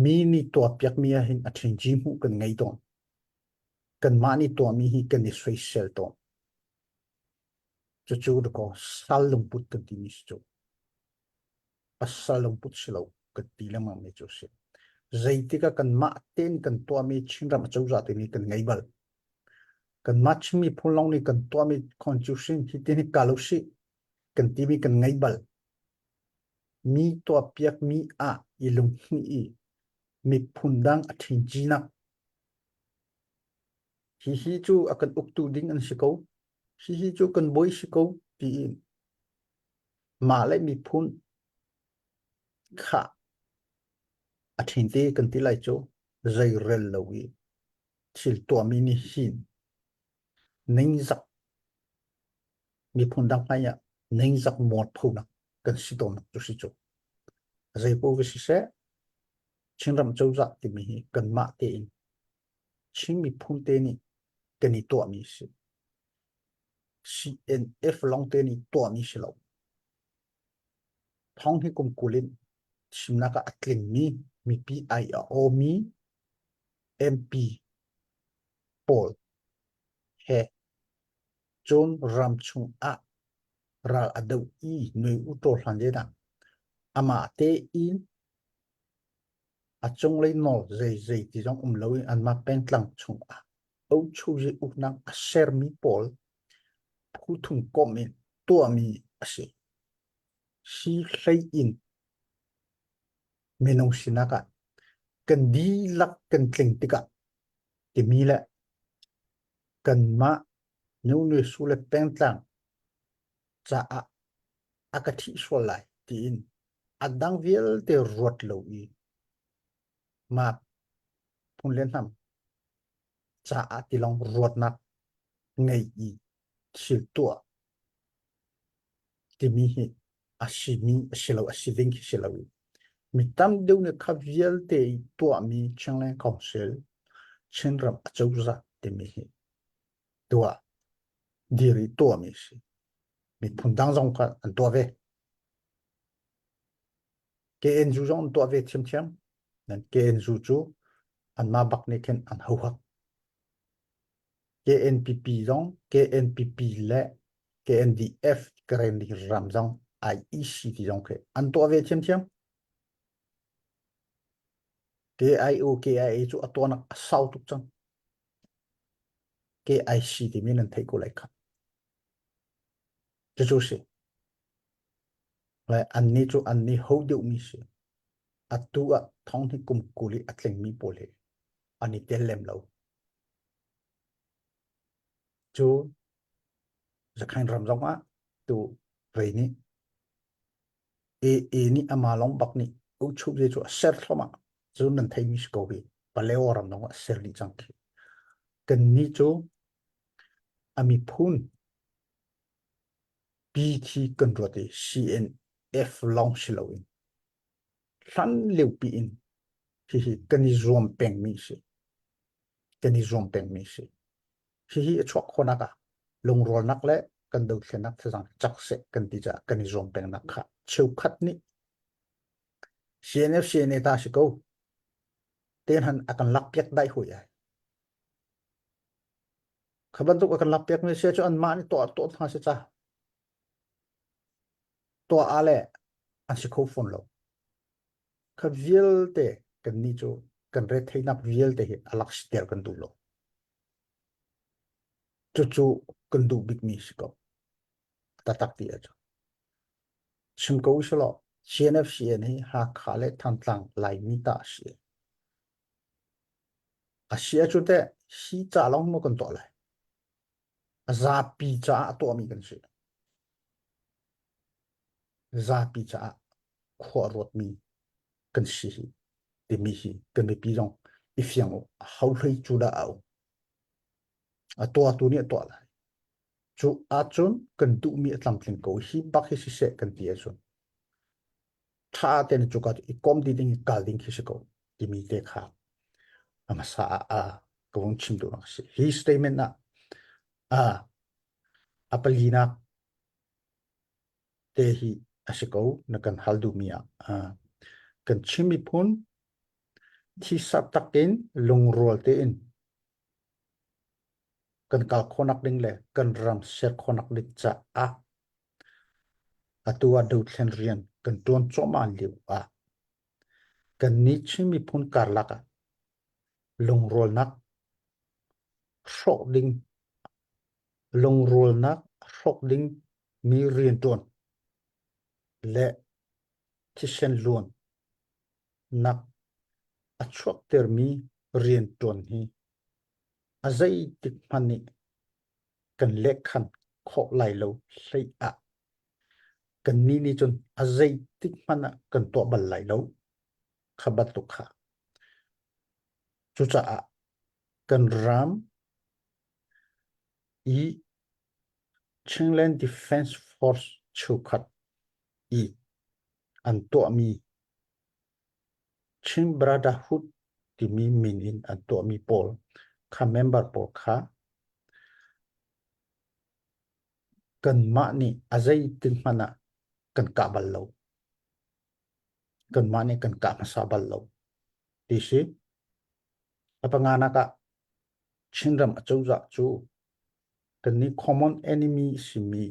mi nih tuahpiakmi ahhin a ṭhingṭi hmuh kan ngei tawn. Kanmah nih tuahmi hi kan i soisel tawn. Cucu dakaw sal lungput kan timi si cu. Pasal lungput si lo kan ti lengmang mi cu a si. Zeitik ah kanmah tein kan tuahmi Chinram acozah timi kan ngei bal. Kanmah Chin miphun lawng nih kan tuahmi constitution hi tin hi kal usih kan timi kan ngei bal. Mi tuahpiakmi ah i lunghmuih i miphun dang a ṭhingṭinak hihi cu a kan uktu ding an si ko hihi cu kan bawi si ko tiin mah le miphun kha a ṭhingte kan ti lai cu zeirel lo i thil tuahmi nih hin ningzak miphun dang hmai ah ningzak mualphonak kan si tawnnak cu si cu. Zeipaoh va siseh, Chinram cozah timi hi kanmah tein Chin miphun te nih kan i tuahmi si. CNF lawng te nih tuahmi si lo. Thong hi kum 20 in thimnak ah a tlingmi mipi ai a awmi MP pawl he Cun ram chungah ral a doh i nui u ṭaw hlan len ah amah tein a cunglei nawl zeizei ti zong um loin anmah pengtlang chungah Ochozi uknak a sermi pawl phu thum komh in tuahmi a si. Hi hlei in minung sinak ah kan dihlak kan tling tikah timi le Kanmah Nunui le pengtlang caah a ka ṭhih sual lai tiin a dang vialte ruat lo i mah phun le hnam caah tilawng ruatnak ngei i thil tuah timi hi a simi a si lo a si ding khi si lo i mi tam deuh nih kha vialte i tuahmi Chinland Council Chinram acozah timi hi tuah dir i tuahmi si miphun dang zong kha an tuah ve KNU zong an tuah ve thiamthiam nan KNU cu anmah bak nih khin an hohak KNPP zong KNPP le KNDF Karenni ram zong IEC ti zong khi an tuah ve thiamthiam. KIO KIA cu a tuahnak a sau tuk cang. KIC timi nan theih ko lai kha. Cucu si. Le annih cu annih ho deuhmi si. Atu ah thong hi kum 20 i a tlingmi pawl hi an i tel lem lo. Cu Zakhain ram zong ah tu vei nih AA nih ama lawng bak nih uchup ze cu a ser thluahmah cu nan theimi si ko hi Paleo ram zong ah a ser dih cang khi kan nih cu a miphun pi khi kan ruat i CNF lawng si loin hlan lio pi in hihi kan i zuam pengmi si. kan i zuam pengmi si. Hihi a chuak khawhnak ah lungrualnak le kan dothlennak thazaang cak seh kan ti caah kan i zuam pengnak kha cheukhat nih CNF CNA ta si ko ten han a kan lakpiak dai hui ai. Kha bantuk a kan lakpiak mi sia cu anmah nih tuah tuah hna si ca. Tuah ah le an si kho fawn lo. Kha vialte kan nih cu kan retheihnak vialte hi a lak siter kan duh lo. Cucu kan duh bikmi si ko. Tatak ti ahcun. Chim ko usih CNFCN hi Hakha le Thantlang Laimi ta a si. A si ahcun teh hi ca lawng maw kan tuah lai? A zapi caah a tuahmi kan si. Zapi caah khua a ruatmi kan si hi timi hi kan mipi zong i fiang u. A ho hlei cu dah a um. A tuahtu nih a tuah lai. Cu ahcun kan duhmi a tlamtling ko. Hi bak hi siseh kan ti ahcun ṭha tein cuka cu i kom dih ding i kal ding khi si ko timi te kha a hmasa ah a ka vung chim duhnak a si. Hi statement ah a a palinak te hi a si ko na kan hal duhmi ah kan Chin miphun thisa takin lungrual tein kan kal khawhnak ding le kan ram ser khawhnak ding caah atu ah dothlen rian kan ṭuan cuahmah lio ah kannih Chin miphun karlak ah lungrualnak hrawh ding lungrualnak hrawk ding mi rianṭuan le thisen luan nak a chuaktermi rianṭuan hi a zeitik hmanh nih kan lehkhan khawh lai lo hlei ah kannih nih cun a zeitik hmanh ah kan tuah bal lai lo kha bantuk kha. Cucaah kan ram i Chinland Defence Force cheukhat i an tuahmi Chin Brotherhood timi min in an tuahmi pawl kha member pawl kha kanmah nih a zeitin hmanh ah kan kah bal lo. Kanmah nih kan kah hmasa bal lo. Ti si. A panganak ah Chinram acozah cu kannih common enemy simi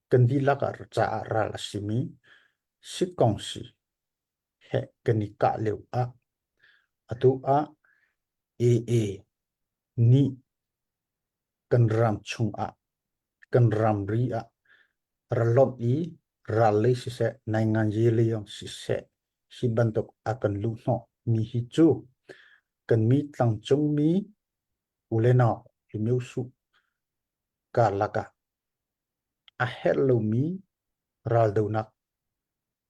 kan dihlak ah caah ral a simi sikkongsi he kan i kah lio ah atu ah AA nih kan ram chungah kan ramri ah ra lonh i ral lei siseh nainganyi lei zong siseh hi bantuk a kan luhhnawh mi hi cu kan mi tlangcung mi u le nau Limeusu karlak ah a herh lomi raldonak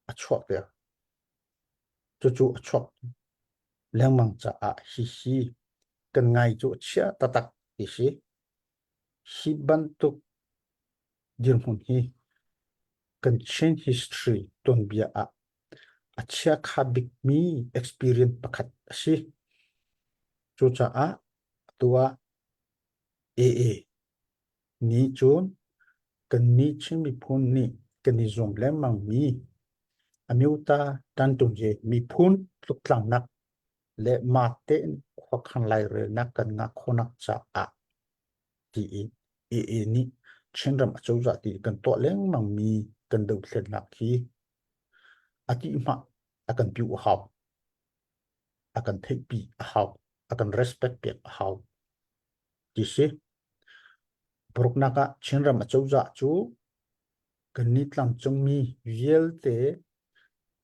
a chuahter. Cucu a chuak lengmang caah hihi kan ngai cu a chia taktak ti si. Hi bantuk dirhmun hi kan Chin history tuanbia ah a chiakha bikmi experience pakhat a si. Cucaah atu ah AA nih cun kannih Chin miphun nih kan i zuam lengmangmi Amyota Tantumye miphun tluktlangnak le mah tein khuakhan lairelnak kan ngah khawhnak caah tiin AA nih Chinram acozah ti kan tuah lengmangmi kan dothlennak hi a tihmah a kan piu a hau. A kan theihpi a hau. A kan respect piak a hau. Ti si. Paruknak ah Chinram acozah cu kannih tlangcungmi vialte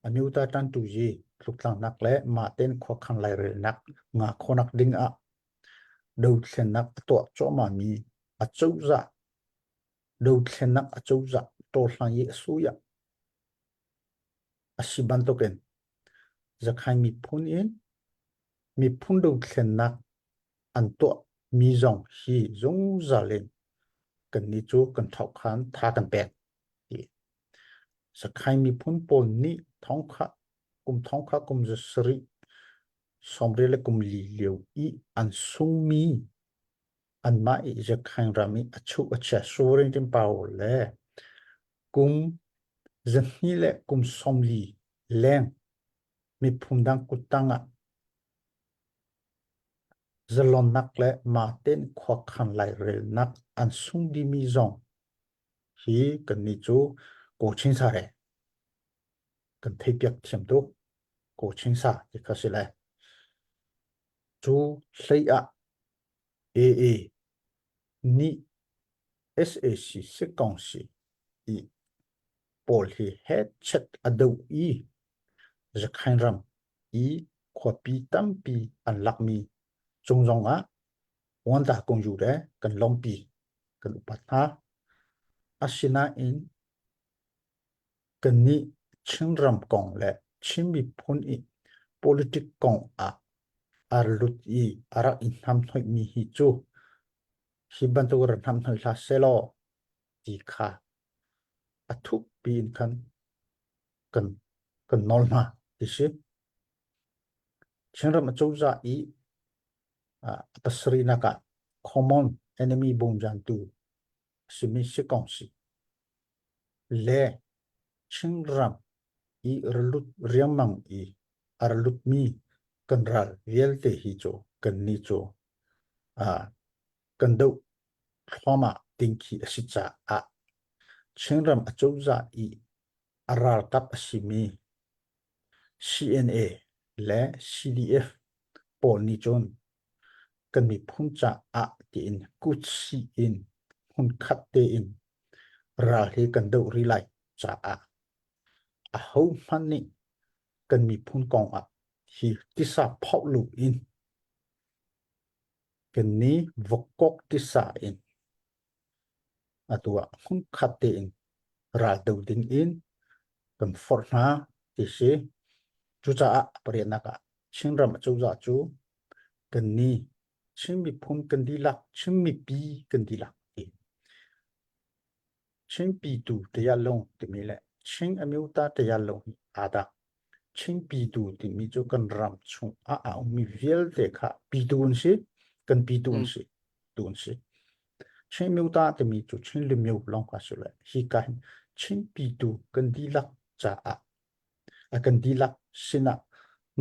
Amyota Tantuzi tluktlangnak le mah tein khuakhan lairelnak ngah khawhnak ding ah dothlennak a tuah cuahmahmi acozah dothlennak acozah tawhlang i a suya a si bantukin Zakhain miphun in miphun dothlennak an tuah mi zong hi zungzal in kannih cu kan ṭhauhkhan tha kan pek ti. Sakhain miphun pawl nih thongkha kum thongkha kum 7. sawmriat le kum li lio i an sungmi anmah i Zakhaing ram i a chuh a chia sovereignty power le kum zahnih le kum 40 leng miphun dang kuttang ah zalonnak le mahten khuakhan lairelnak an sung dimi zong hi kannih cu Kawchin sa re kan theipiak thiam tuk Kawchin sa ti kha si le cu hlei ah AA nih sac sikkongsi i pawl hi hetchet a doh i Zakhain ram i khuapi tampi an lakmi cung zongah Wanda Kungyu le kan lawmpi kan upat hna. Asinain kannih Chinram kong le Chin miphun i politic kong ah a lut i a rak i hnamhnawihmi hi cu hi bantuk rak hnamhnawih hlah sehlaw ti kha a thukpi in khan kan kan nawl hna ti si. Chinram acozah i a pasarihnak ah common enemy bawmchantu a simi sikongsi le Chinram i ralut riangmang i a ra lutmi kan ral vialte hi cu kannih cu kan doh thluahmah ding khi a si caah Chinram acozah i a ralkap a simi CNA le CDF pawl nih cun kan miphun caah tiin kutsih in hmunkhat tein ral hi kan doh rih lai caah ahohmanh nih kan miphun kong ah hi tisa phoh lu in kan ni vokkok tisa in atu ah hmunkhat tein ral do ding in kan forh hna ti si. Cucaah pariatnak ah Chinram acozah cu kan ni Chin miphun kan dihlak, Chin mipi kan dihlak ti. Chin pitu tayalung timi le Chin amyota tayalung hi aa dang. Chin pitu timi cu kan ram chung ah a ummi vialte kha pitu an si, kan pitu an si, tu an si. Chin amyota timi cu Chin limyo lawng kha si le hi ka hin Chin pitu kan dihlak caah a kan dihlak sinah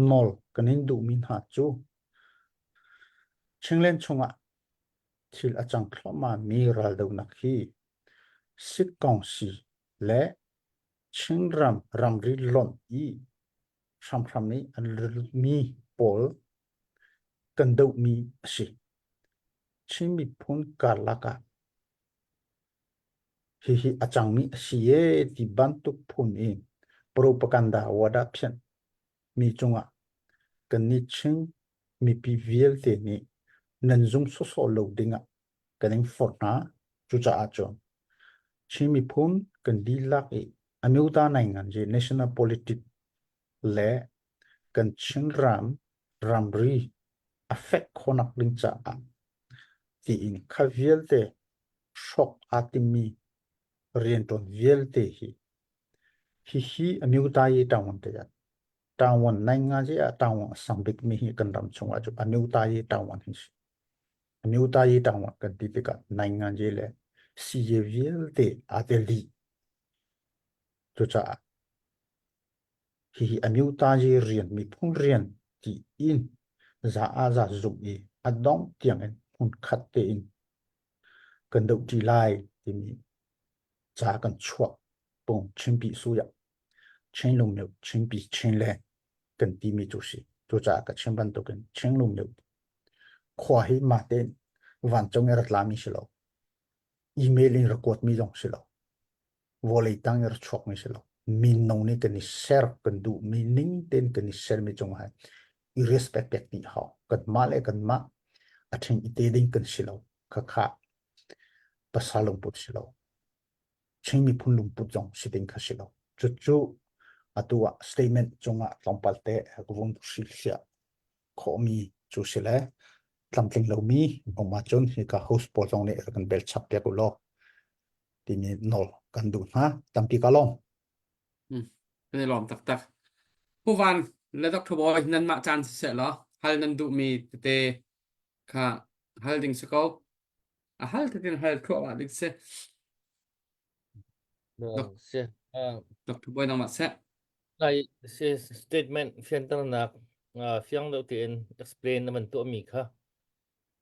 nawl kan in duhmi hna cu Chinland chungah thil a cang thluahmahmi raldohnak hi sikkongsi le Chinram ramri lonh i hramhram i an lutmi pawl kan dohmi a si. Chin miphun karlak ah hihi a cangmi a si ee ti bantuk phun in propaganda wada phianh mi cungah kannih Chin mipi vialte nih nan zum sawsawh lo dingah kan in forh hna. Cucaah cun Chin miphun kan dihlak i amyota nainganzi national politics le kan Chinram ramri a fek khawhnak ding caah tiin kha vialte hrawk aa timmi rianṭuan vialte hi hihi amyota yi ṭaung te Taiwan naingngazi ah Taiwan a sang bikmi hi kan ram chungah cu Amyutayi Taiwan hi si. Amyutayi Taiwan kan ti tikah naingngazi le CJ vialte aa tel dih. Cucaah hihi Amyutayi rian miphun rian ti in za ah za zumh i a dongh tiang in hmunkhat tein kan dohṭi lai timi ca kan chuah pung Chinpi suya Chinlung myo Chinpi Chinland kan timi cu si. Cucaah ka chim bantukin Chinlung myo khua hi mah tein vancung i ra tlami si lo. Email in ra kuatmi zong si lo. Vawlei tang i ra chuakmi si lo. Minung nih kan i ser kan duhmi ning tein kan i sermi cungah hin i respect pek dih hau. Kanmah le kanmah a ṭhing i te ding kan si lo. Khakha pasal lungput si lo. Chin miphun lungput zong si ding kha si lo. Cucu atu ah statement cungah tlawmpal te ka vun hrilhfiah khawhmi cu si le tlamtling lomi um ahcun hika host pawl zong nih kan bel chap piak u law timi nawl kan duh hna. Tampi ka lawm. Hmm. Kan i lawm taktak. Pu Van le Dr. Bawi nanmah caan siseh law. Hal nan duhmi tete kha hal ding si ko. A hal tetin hal thluahmah ding si. Si. Dr. Boy nangmah seh. Nai si statement fianternak fiang deuh tein explain na van tuahmi kha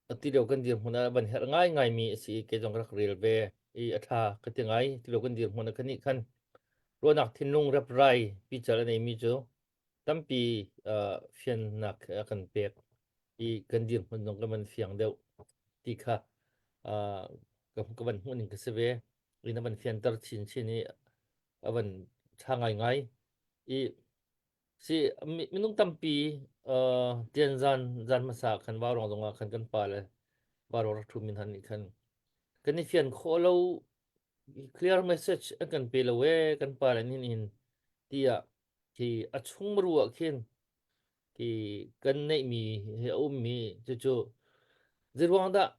ati lio kan dirhmun ah van herh ngai ngai mi a si i kei zong ka rak rel ve i a ṭha ka ti ngai ti lio kan dirhmun ah khanih khan ruahnak thinlung reprai pical a neimi cu tampi uh, fiannak a kan pek i kan dirhmun zong kan van fiang deuh ti kha uh, ka, ka van hmuh ning ka si ve in a van fianter chin chin i a van ṭha ngai ngai i Si minung tampi uh, tian zan zan hmasa khan vaurawng zongah khan kan pa le vaurawng rak ṭhu min han nih khan kan i fian khawh lo clear message an kan pe lo e kan pa le nin in tiah khi a chung ru ah khin khi kan neihmi he a ummi cucu zeiruang dah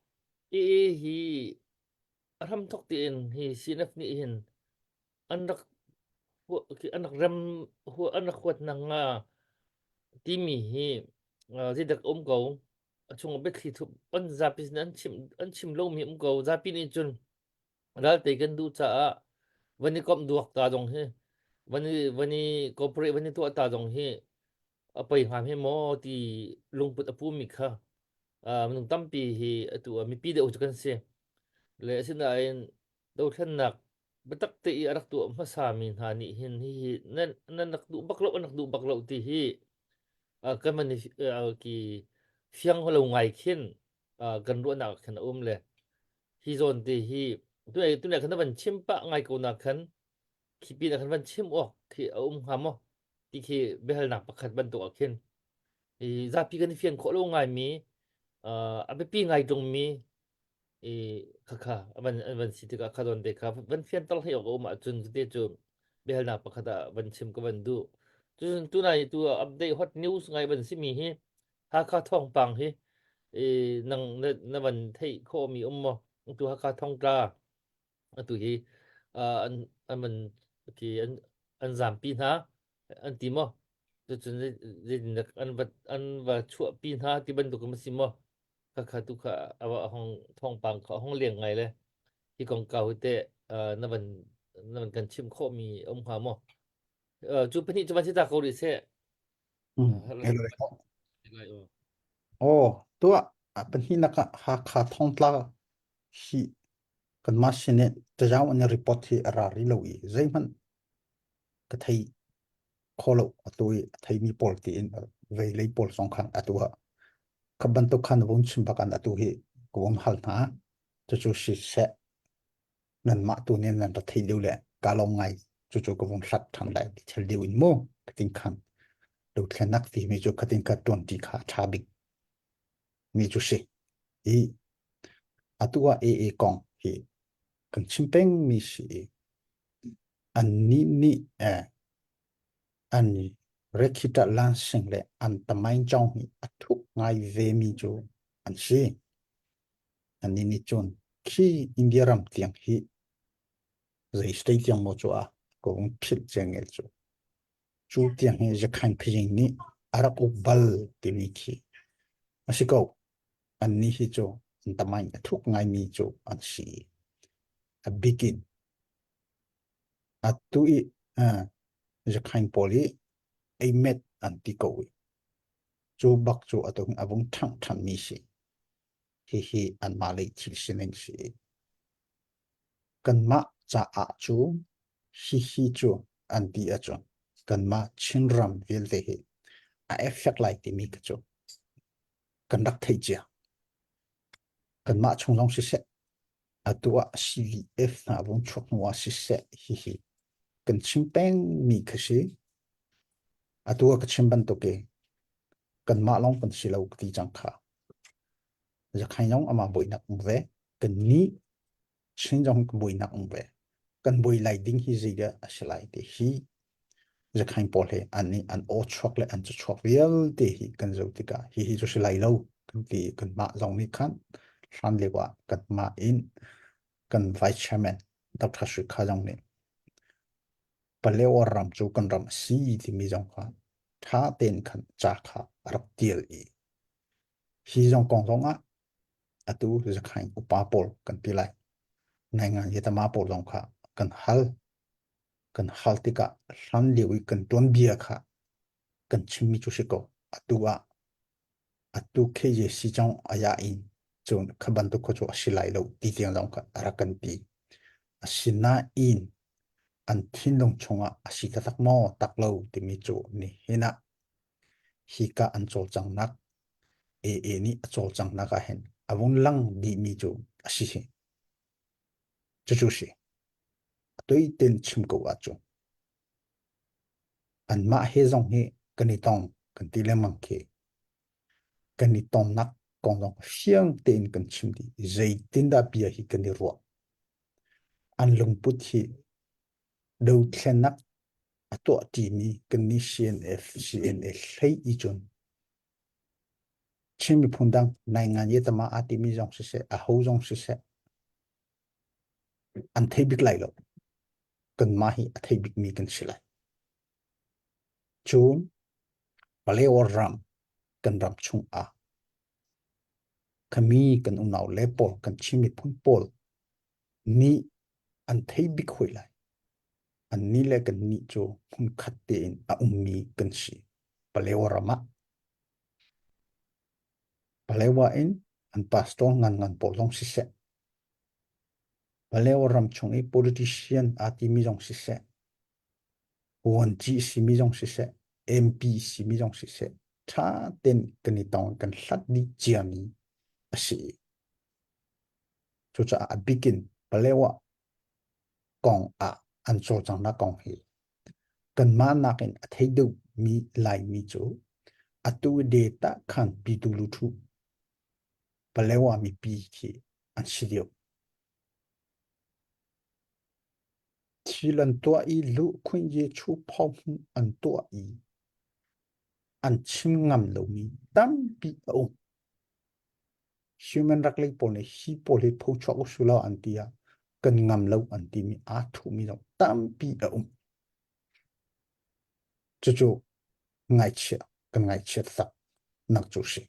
AA hi a hramthok tiin hi CNF nih hin an rak an rak rem an rak huat nak nga timi hi zeidak um ko a chung biathli thup an zapi sin an chim an chim lomi um ko zapi nih cun ralte kan duh caah van i komh duak ta zong hi van i van i cooperate van i tuah ta zong hi a poi hnga hme maw ti lungput a pumi kha minung tampi hi atu mipi deuh cu kan si le asinain dothlennak biatak te i a rak tuah hmasami hna nih hin hihi nan nan rak duh bak lo an rak duh bak lo ti hi kan van ki fiang lo ngai khin kan ruahnak khin a um le hi zawn te hi tunai tunai khan van chim pah ngai ko na khan khi pin ah khan van chim awk khi a um hnga maw ti khi biahalnak pakhat bantuk ah khin i zapi kan i fian khawh lo ngai mi a biapi ngai ṭung mi i khakha van an van si tikah kha don te kha van fianter hlei awk a um ahcun cute cu biahalnak pakhat ah van chim ka van duh cun tunai tu update hot news ngai van simi hi Hakha thawngpang hi i nang na, na van theih khawhmi um maw tu Hakha thongtla atu hi an an van ki an an zampi hna an ti maw cucun zeitindah an va an va chuahpi hna ti bantuk a si maw Khakha tu kha a hong thawngpang kha a hong leng ngai le hi kongkau hi teh na van na van kan chimh khawhmi a um hnga maw? Cu pahnih cu van si ta ko rih seh. Oh, tuah pahnihnak ah Hakha thongtla hi kanmah sin in tazaw an i report hi a ra rih lo i zeihmanh ka thei kho lo atu i a theimi pawl tiin vei lei pawl zong khan atu ah kha bantuk khan vun chim bak an atu hi ka vun hal hna cucu si seh nanmah tu nih nan ra thei deuh le ka lawm ngai cucu ka vun hlat ṭhan lai ti thil deuh in mu katin khan dothlenak timi cu khatin kha tuan ti kha a ṭha bik mi cu si i atu ah AA kong hi kan chim peng mi si i annih nih eh, an Rekhita Lansing le an tamain chong hi a thuk ngai ve mi cu an si. Annih nih cun khi India ram tiang hi zei state tiang maw cu a ko ung philh cengel cu. Cu tiang hi Zakhain Phijing nih a rak uk bal timi khi a si ko. Annih hi cu an tamain a thuk ngaimi cu an si. A bikin Atu i Zakhain pawl hi eimet an ti ko i cu bak cu atu a vung ṭhangh ṭhanmi si. Hihi anmah lei thil sining si. Kanmah caah cu hihi cu an ti ahcun kanmah Chinram vialte hi a effect lai timi kha cu kan rak theih cia. Kanmah chung zong siseh, atu ah CDF hna vung chuak hnu ah siseh hihi kan chim pengmi kha si. Atu ah ka chim bantuk i kanmah lawng kan si lo ka ti cang kha. Zakhain zong amah buainak um ve. Kannih Chin zong kan buainak um ve. Kan buai lai ding hi zeidah a si lai ti hi Zakhain pawl he an nih an aw chuak le an cachuak vialte hi kan zoh tikah hihi cu si lai lo kan ti i kanmah zong nih khan hlan lio ah kanmah in kan vice chairman Dr. Sui Kha zong nih Palewa ram cu kan ram a si timi zong kha ṭha tein khan ca kha a rak tial i. Hi zong kong zong ah atu Zakhain upa pawl kan ti lai. Ngaingan yetama pawl zong kha kan hal. Kan hal tikah hlan lio i kan tuanbia kha kan chimmi cu si ko. Atu ah atu KJC cong aya in cun kha bantuk kha cu a si lai lo ti tiang zong kha a rak kan ti. Asinain an thinlung chungah a si taktak maw tak lo timi cu nihin ah hika an cawlcanghnak AA nih a cawlcanghnak ah hin a vung lang dihmi cu a si hi. Cucu si. A tuiten chim ko ahcun anmah he zong hi kan i tong kan ti lengmang khi. Kan i tonnak kong zong fiang tein kan chim dih. Zeitindah bia hi kan i ruah. An lungput hi dothlennak a tuah ṭimi kannih CNF, CNA hlei i cun Chin miphun dang naingan ye tama aa timi zong siseh, aho zong siseh, an thei bik lai lo. Kanmah hi a thei bikmi kan si lai. Cun Palewa ram kan ram chung ah khami kan unau le pawl kan Chin miphun pawl nih an thei bik hoi lai. Annih le kannih cu hmunkhat tein a ummi kan si. Palewa ram ah. Palewa in an pastor ngan ngan pawl zong siseh, Palewa ram chung i politician aa timi zong siseh, vuanci simi zong siseh, MP simi zong siseh, ṭha tein kan i tong kan hlat dih ciami a si. Cucaah a bikin Palewa kong ah an cawlcanghnak kong hi kanmah nakin a thei deuhmi Laimi cu atu data khan pitu luthu Palewa mipi khi an si deuh. Thil an tuah i luhkhunh chu phau an tuah i an chim ngam lomi tampi a um. Human rak lei pawl nih hi pawl hi pho chuak u sulaw an ti ah kan ngam lo an timi aa thuhmi zong tampi a um. Cucu ngaihchia kan ngaihchiat tak nak cu si.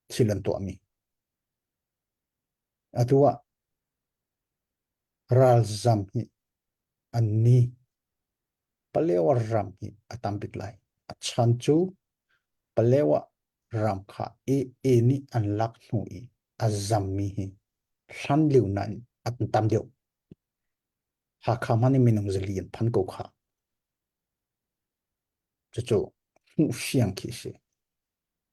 Thil an tuahmi. Atu ah ralzam hi an ni Palewa ram hi a tam bik lai. A chan cu Palewa ram kha AA nih an lak hnu i a zammi hi hlan lio nain an tam deuh. Hakha hmanh in minung zali an phan ko kha. Cucu hmuh fiang khi si.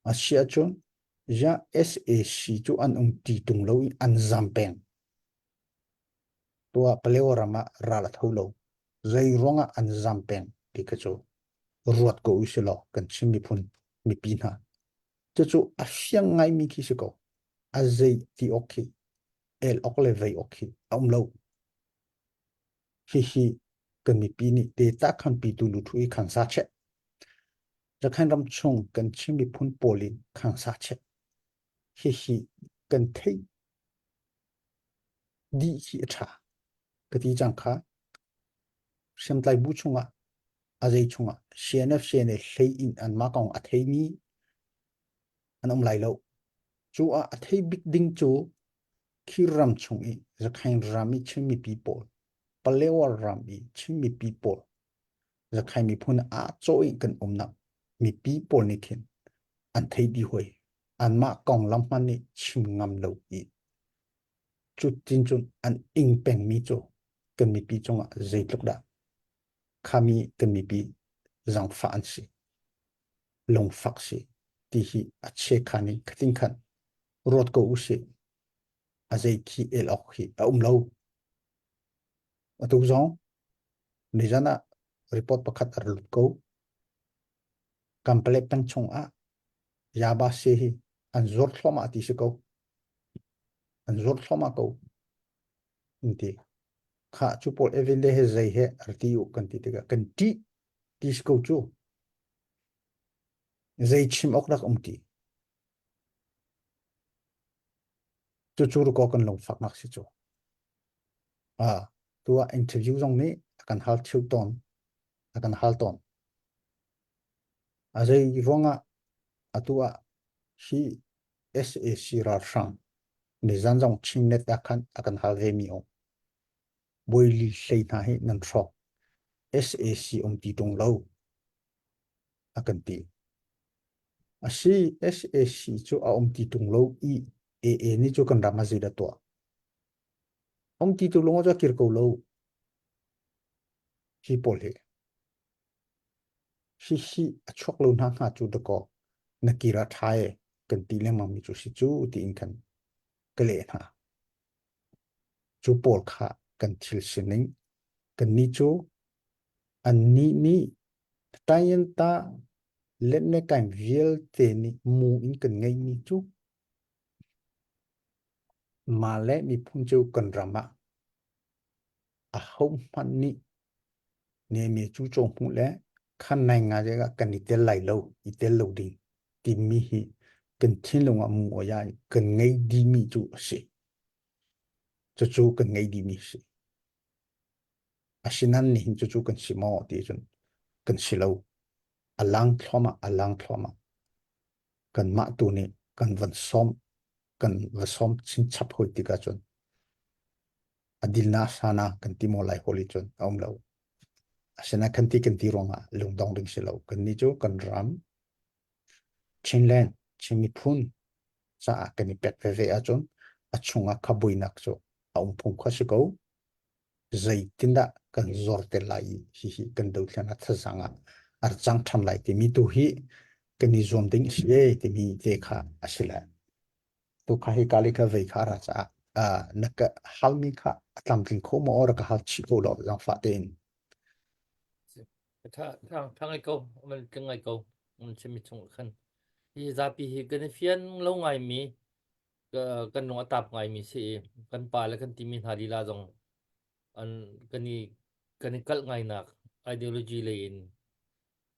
A si ahcun ya SAC cu an um ti tung lo i an zam peng. Tuah Palewa ram ah ral a tho lo. Zei ruangah an zam peng ti kha cu ruat ko u sih law kan Chin miphun mipi hna. Cucu a fiang ngaimi khi si ko. A zei ti awk khi el awk le vei awk khi a um lo. Hihi kan mipi nih te ta khan pi tu lu thu i khan sa che. Zakhan ram chung kan Chin miphun pawl in khan sa che. Hihi kan theih dih khi a ṭha ka ti cang kha. Hriamtlai bu chungah a zei chungah CNF CNA hlei in anmah kong a theimi an um lai lo. Cu ah a thei bik ding cu khi ram chung i Zakhain ram i Chin mipi pawl, Palewa ram i Chin mipi pawl, Zakhain miphun aa cawh i kan umnak mipi pawl nih khin an thei dih hoi. Anmah konglam hmanh nih chim ngam lo i cutin cun an ing pengmi cu kan mipi cungah zeitluk dah khami kan mipi zangfah an si lungfak si ti hi a chekhan in khatin khan ruat ko u sih a zei khi el awk hi a um lo atu zong nizan ah report pakhat a lut ko Kampale peng chung ah Yaba se hi an zuar thluahmah ti si ko an zuar thluahmah ko in ti kha cu pawl evile he zei he arti u kan ti tikah kan ṭih ti si ko cu zei chim awk rak um ti cucu ruko kan lungfaknak si cu ah tua interview zong nih a kan hal theu tawn a kan hal tawn a zei ruangah atu ah. Hi SAC ralhrang nizan zong Chinnet ah khan a kan hal ve mi um. Bawili hlei hna hi nan hrawk. SAC um ti tung lo a kan ti. Asi SAC cu a um ti tung lo i AA nih cu kan ram ah zeidah tuah. Um ti tu lung cu kir ko lo. Hi pawl hi. Hihi a chuak lo hna hnga cu dakaw na kir ah ṭha e kan ti lengmang mi cu si cu tiin khan ka leh hna. Cu pawl kha kan thil sining kannih cu annih nih tayanta letnekain vialte nih mu in kan ngeihmi cu mah le miphun cu kan ram ah ahohmanh nih neme cu caw hmuh le khan nai nga je kan i tel lai lo i tel lo ding timi hi kan thinlung ah mu oya kan ngei dimi cu a si cucu kan ngei dimi si asinan nihin cucu kan si maw ti cun kan si lo a lang thluahmah a lang thluahmah kanmah tu nih kan van sawm kan va sawm chinchap hoi tikah cun a dilna sana kan ti maw lai holi cun a um lo asina kan ti kan ti ruangah lungdong ding si lo kan ni cu kan ram Chinland Chin miphun caah kan i pek veve ahcun a chungah khabuinak cu a um phung kha si ko zeitindah kan zor te lai i hihi kan dothlen a thazang ah a cang ṭhan lai timi tu hi kan i zuam ding a si e timi te kha a si le tu kha hi kali kha vei kha ra caah na ka halmi kha a tlamtling kho maw ra ka hal chih ko lo zangfah tein Tha tha tha ngai ko man tling ngai ko mun chimi chung khan hi zapi hi kan i fian lo ngai mi kan lung a tap ngai mi si i kan pa le kan timi hna lila zong an kan i kan i kalh ngai nak ideology lei in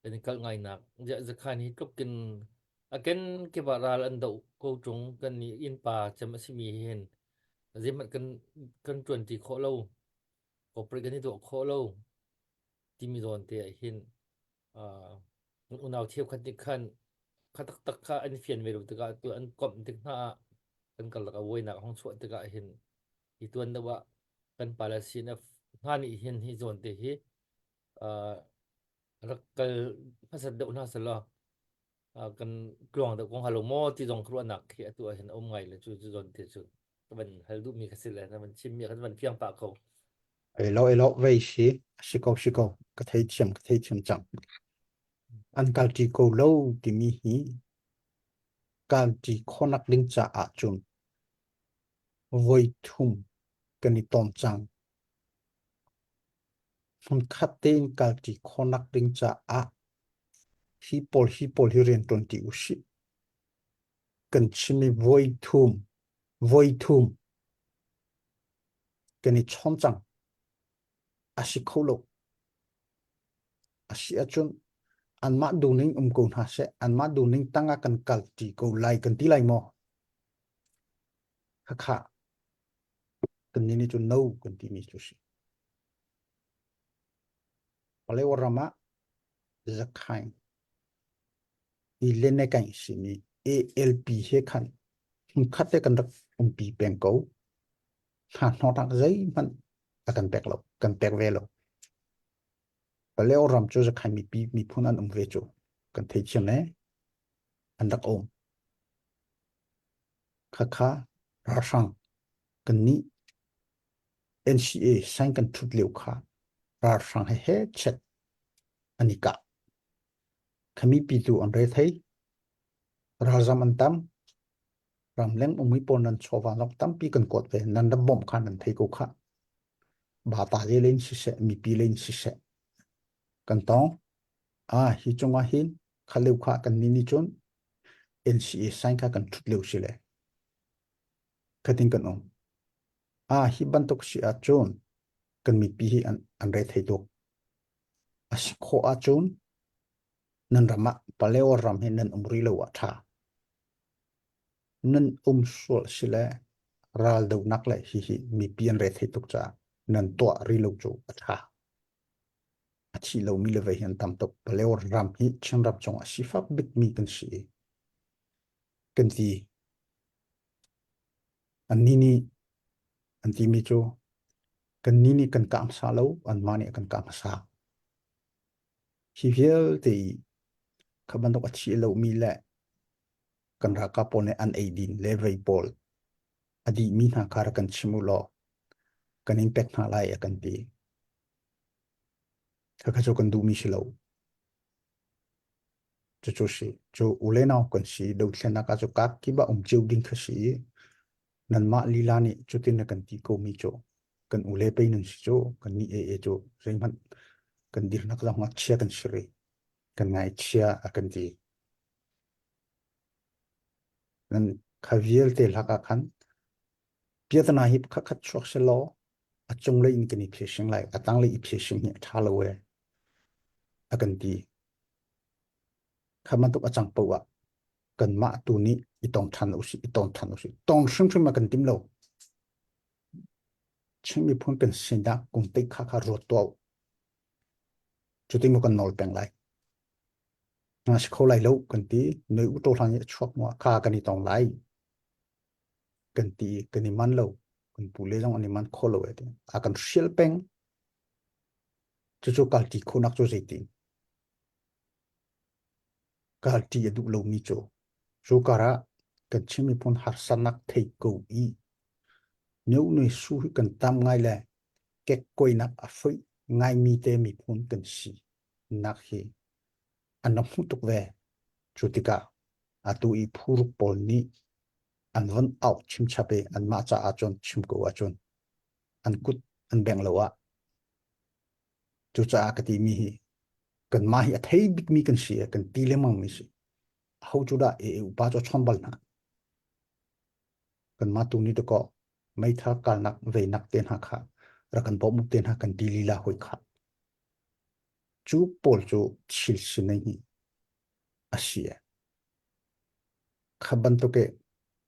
kan i kalh ngai nak zakhan hi tluk in a ken kip ah ral an doh ko ṭung kan i innpa cem a simi hi hin zeihmanh kan kan ṭuanṭi khawh lo cooperate kan i tuah khawh lo timi zawn te ah hin uh, unau cheukhat nih khan kha taktak kha an fian ve lo tikah tu an komh tik hna ah kan karlak a buainak hong chuah tikah hin hi tuan deuh ah kan pala CNF hna nih hin hi zawn te hi uh, rak kal hmasat deuh hna selaw uh, kan tluang deuh kong halo maw ti zong ruahnak khi atu ah hin um ngai le cu cu zawn te cu ka van hal duh mi ka si le na van chim mi kan van fiang pah ko Elo elo vei si si ko si ko ka thei thiam ka thei thiam cang an kalṭi ko lo timi hi kalṭi khawnak ding caah cun voi thum kan i ton cang hmunkhat tein kalṭi khawhnak ding caah hi pawl hi pawl hi rian ṭuanṭi usih. Kan chim i voi thum, voi thum kan i chawn cang. A si kho lo. A si ahcun anmah duhning um ko hna seh, anmah duhning tangah kan kalṭi ko lai kan ti lai maw? Khakha kannih nih cun no kan timi cu si. Palewa ram ah Zakhaing i Lenekaing simi ALP he khan hmunkhat te kan rak umpi peng ko. Hna hnawtnak zeihmanh a kan pek lo, kan pek ve lo. Paleo ram cu Zakhaing mipi miphun an um ve cu kan thei thiam e an rak um. Khakha ralhrang kannih NCA sign kan ṭhut lio kha ralhrang he he chet an i kah. Khami pitu an re thei. Ralzam an tam. Ramleng ummi pawl nan chawva lok tampi kan kuat ve. Nan ram bawmh kha nan thei ko kha. Bata le len siseh, mipi len siseh. Kan tong. Ah, hi cungah hin khaleu kha kan ni ni cun NCA sign kha kan ṭhut lio si le. Khatin kan um. Ah, hi bantuk si ahcun kan mipi hi an, an re thei tuk. A si khawh ahcun nan ram ah Paleo ram hi nan um rih lo ah ṭha. Nan um sual si le ral donak le hihi mipi an re thei tuk caah nan tuah rih lo cu a ṭha. A thi lomi le vei hi an tam tuk. Paleo ram hi Chin ram cungah sifak bikmi kan si i. Kan ti. Annih nih an timi cu kannih nih kan kah hmasa lo, anmah nih kan kah hmasa. Hi vialte i kha bantuk a thi lomi le kan ralkap pawl nih an eidin le vei pawl a dihmi hna kha rak kan chim u law kan in pek hna lai a kan ti. Khakha cu kan duhmi si lo. Cucu si. Cu u le nau kan si. Dothlennak ah cu kak kip ah um cio ding kha si i nanmah lila nih cutin na kan ti komi cu kan u le pei nan si cu kan nih e e cu zeihmanh kan dirnak zong ngakchia kan si rih. Kan ngaichia a kan ti. Nan kha vialte lak ah khan piatana hi pakhat khat chuak selaw a cunglei in kan i phirsing lai a tanglei i phirsing hi a ṭha lo e a kan ti. Kha bantuk a cang paoh ah kanmah tu nih i tong ṭhan usih i tong ṭhan usih tong hrimhrim a kan tim lo. Chin miphun kan sinak kung te kha kha ruat tuah u. Cutin maw kan nawl peng lai. Na si kho lai lo kan ti noi u to hlan i a chuak mu kha kan i tong lai. Kan ti kan i man lo kan pu le zong an i man kho lo e ti. A kan hrial peng. Cucu kalti khonak cu zeitin? Kalti a duh lomi cu cu karah kan Chin miphun harsatnak thei ko i Myo su hi kan tam ngai le kekkoinak a foih ngaimi te miphun kan si nak hi an rak hmuh tuk ve. Cu tikah atu i phuruk pawl nih an von auh chimchap i anmah caah cun chim ko ahcun an kut an bengh lo ah Cucaah ka timi hi kanmah hi a thei bikmi kan si i kan ti lengmangmi si. Aho cu dah e upa cu a chawn bal hna. Kanmah tu nih dakaw meithal kalnak veinak te hna kha rak kan bawmh te hna kan ti lila hoi kha. Cu pawl cu thil sinai hi a si e. Kha bantuk e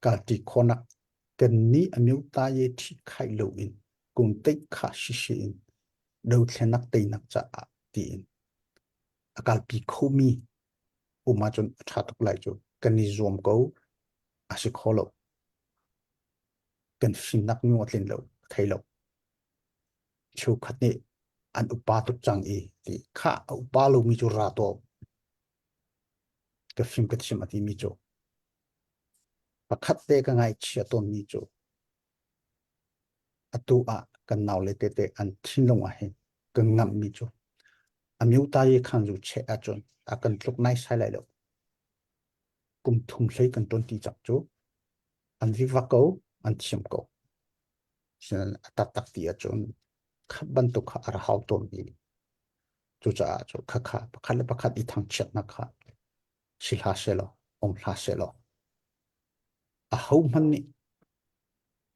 kalti khonak kan nih a myu ta ye thi khai lo in kung teih kha sisi in dothlenak teinak caah tiin a kalpi khomi um ahcun a ṭha tuk lai cu kan i zuam ko a si kho lo kan fimnak nu a tlin lo a thei lo cheukhat nih an upa tuk cang i ti kha a upa lomi cu ra to ka fim ka chim a timi cu pakhat te ka ngaihchia tawnmi cu Atu ah kan naule tete an thinlung ah hin kan ngamhmi cu amyota ye khan zu cheh ahcun a kan tluk naisai lai lo. Kum thum hlei kan ṭuan ti cang cu an vivak ko, an thiam ko. Sinain a taktak ti ahcun khat bantuk kha a ra hau tawnmi. Cucaah cu khakha pakhat le pakhat i thangchiatnak kha si hlah sehlaw, um hlah sehlaw, ahohmanh nih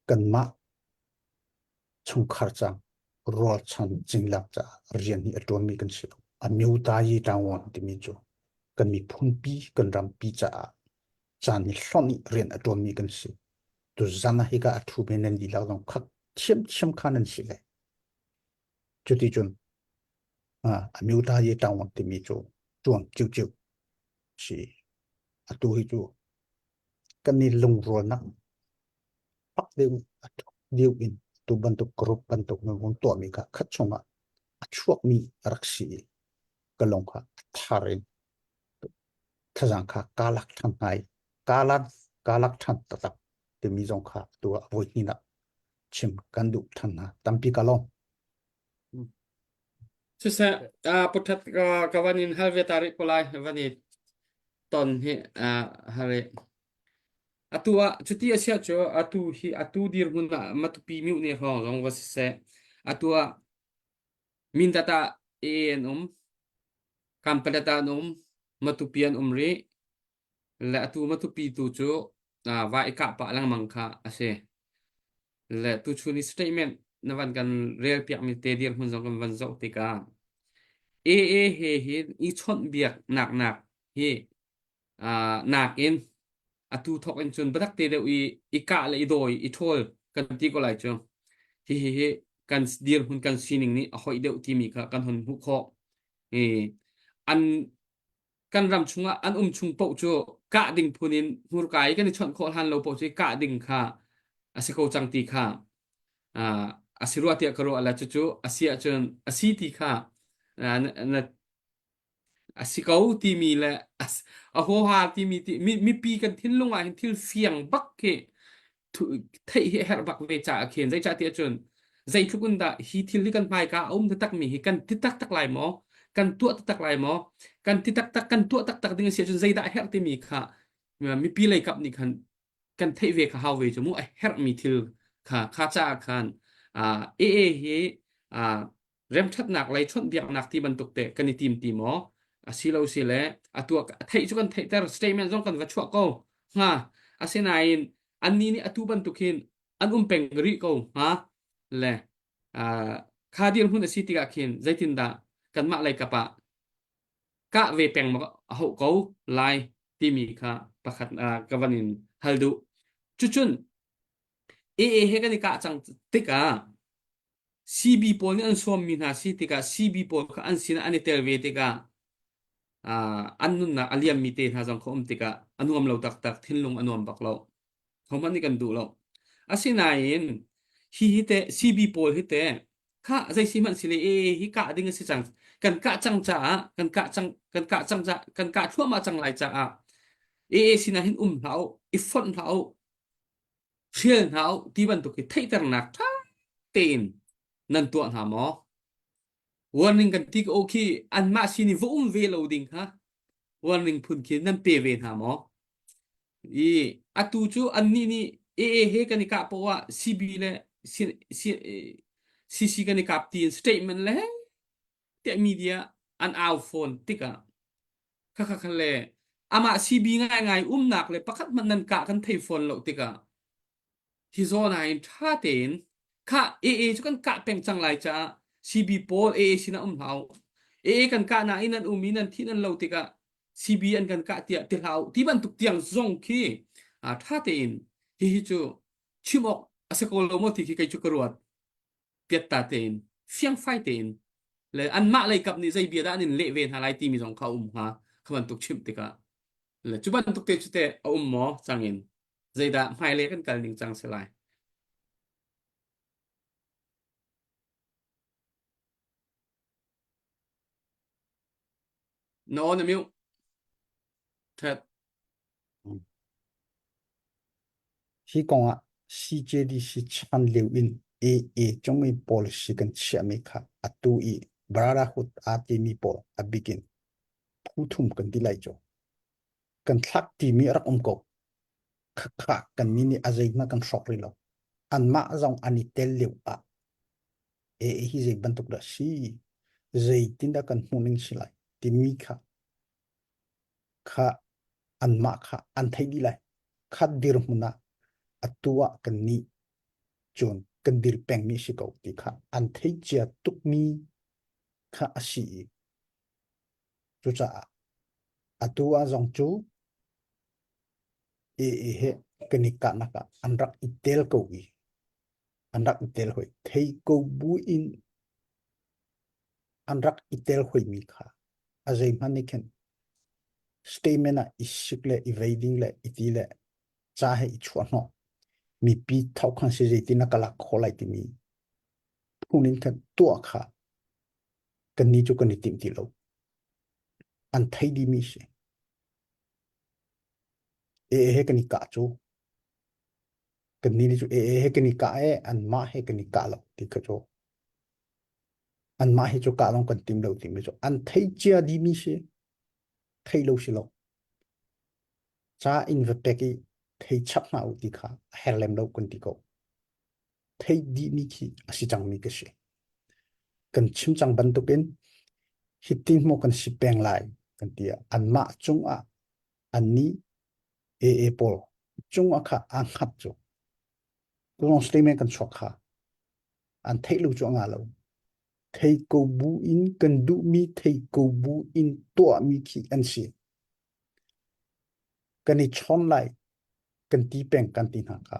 kanmah chungkhar cang rualchan cinglam caah rian hi a ṭuanmi kan si lo. A myotayi ṭangwan timi cu kan miphunpi kan rampi caah caan hi hlonh i rian a ṭuanmi kan si. Tuzan ah hika a ṭhumi nan lila zong khat thiamthiam kha nan si ve. Cuticun a myotayi ṭangwan timi cu ṭuan ciuciu si. Atu hi cu kan i lungrualnak fak deuh a ṭhuk deuh in tu bantuk group bantuk na vun tuahmi kha khat chungah a chuakmi a rak si i ka lung kha a thar in thazaang kha kaa lak ṭhan hna i kaa lak kaa lak ṭhan taktak timi zong kha tu ah voi hnihnak chim kan duh ṭhan hna tampi ka lawm. Siseh, uh, puthat ka ka van in hal ve ta rih ko lai van i ton hi uh, hari. Atu ah cuti a siah cu atu hi atu dirhmun ah Matupi myu ne hrawng zong va siseh atu ah Mindat ah AA an um Kanpalet ah an um Matupi an um rih le atu Matupi tu cu uh, va i kah pah lengmang kha a si le tuchun i statement na van kan rel piakmi te dirhmun zong kan van zoh tikah AA he hin i chawnhbiak nak nak hi nakin atu thawk in cun biatak te deuh i i kah le i dawi i ṭhawl kan ti ko lai cu hihi hi kan dirhmun kan sining nih a hoih deuh timi kha kan hon hmuh khawh i an kan ram chungah an um chung paoh cu Kah ding phun in hmurka i kan i chawnh khawh hlan lo paoh cu kah ding kha a si ko cang ti kha a si rua tiah ka ruah le cucu a si ahcun a si ti kha na a si ko timi le a huaha timi ti mipi kan thinlung ah hin thil fiang bak khi theih hi a herh bak ve caah khin zeicah tiah cun zeitluk in dah hi thil hi kan hmaika a um taktak mi hi kan ti taktak lai maw kan tuah taktak lai maw kan ti taktak kan tuah taktak ding a si ahcun zeidah a herh timi kha mipi lei kap nih khan kan theih ve kha hau ve cu mu a herhmi thil kha kha caah khan AA hi remṭhatnak lei chawnhbiaknak ti bantuk te kan i tim ti maw asilo si le atu a theih cu kan theihter statement zong kan va chuah ko hnga asinain annih nih atu bantuk hin an um peng rih ko hnga le kha dirhmun a si tikah khin zeitindah kanmah lei kap ah kah ve peng a hauh ko lai timi kha pakhat ka van in hal duh cucun AA he kan i kah cang tikah CB pawl nih an sawmmi hna si tikah CB pawl kha an sinah an i tel ve tikah an nunnak a liammi te hna zong kha um tikah a nuam lo taktak thinlung a nuam bak lo hohmanh nih kan duh lo asinain hi hi te CB pawl hi te kha zei si hmanh si le e hi kah ding a si cang kan kah cang caah kan kah cang kan kah cang ca kan kah thluahmah cang lai caah AA sinah hin um hlah u i fonh hlah u hrial hna u ti bantuk hi theihternak ṭha tein nan tuah hna maw? Warning kan ti ko khi anmah sin i va um ve lo ding kha warning phun khi nan pe ve hna maw? I atu cu annih nih AA he kan i kah poah ah CB le CC kan i kap tiin statement le tiah media an au fawn tikah khakha kha le amah CB ngaingai umnak le pakhat hmanh nan kah kan thei fawn lo tikah hi zawn ah hin ṭha tein khah AA cu kan kah peng cang lai caah CB pawl AA sinah um hlah u AA kan kah nain nan um i nan thi nan lo tikah CB an kan kah tiah ti hlah u ti bantuk tiang zong khi ṭha tein hihi cu chim awk a si ko lo maw ti khi kei cu ka ruat piatta tein fiangfai tein le anmah lei kap nih zei bia dah an in leh ve hna lai timi zong kha a um hnga kha bantuk chimh tikah le cu bantuk te cu teh a um maw cangin zeidah hmailei kan kal ning cang si lai na on a mute That. Hi kongah CJDC chan lio in AA cungmi policy kan chiahmi kha atu i Brotherhood aa timi pawl a bik in phu thum kan ti lai cu. Kan thlak timi a rak um ko. Khakha kannih nih a zeihmanh kan hrawk rih lo. Anmah zong an i tel lio ah AA hi zei bantuk dah si, zeitindah kan hmuh ning si lai timi kha kha anmah kha an theih dih lai. Khat dirhmun ah atu ah kannih cun kan dir pengmi si ko ti kha an theih cia tukmi kha a si i cucaah atu ah zong cu AA he kan i kahnak ah an rak i tel ko i an rak i tel hoi thei ko bu in an rak i tel hoimi kha a zeihmanh nih khin statement ah i sik le i vei ding le i ti le ca he i chuah hnawh mipi thokhan si zeitin na ka lak khawh lai timi phun in khan tuah kha kannih cu kan i timh ti lo an thei dimi si e he kan i kah cu kannih nih cu e he kan i kah e anmah he kan i kah lo ti kha cu anmah hi cu kah lawng kan tim lo timi cu an thei cia dimi si thei lo si lo ca in va pek i thei chap hna u ti kha a her lem lo kan ti ko thei dihmi khi a si cangmi ka si kan chim cang bantukin hitin hmu kan si peng lai kan ti anmah cungah annih AA pawl cungah kha aa hngat cu Kulong statement kan chuak kha an theih lo cu a ngah lo. Thei ko bu in kan duhmi thei ko bu in tuahmi khi an si. Kan i chawn lai kan ti peng kan ti hna kha.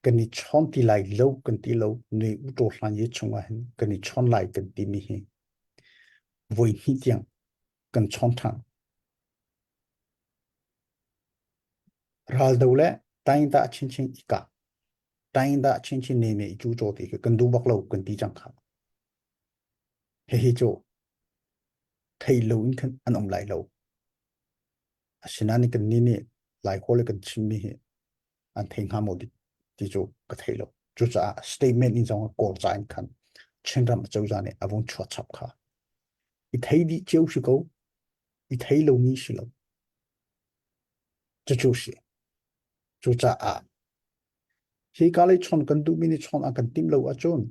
Kan i chawn ti lai lo kan ti lo nui u ṭaw hlan ye chungah hin kan i chawn lai kan timi hi voi hnih tiang kan chawn ṭhan. Raldo le taingta chinchin i kah taingta chinchin ne me i cu caw ti khi kan duh bak lo kan ti cang kha. Hihi cu thei lo in khan an um lai lo. Asinain kan nih nih Laihawl le kan chimmi hi an thei hnga maw ti cu ka thei lo. Cucaah statement in zong Kawl ca in khan Chinram acozah nih a vung chuah chap kha. I thei dih cio si ko. I thei lomi si lo. Cucu si. Cucaah hi ka lei chawn kan duhmi nih chawn an kan timh lo ahcun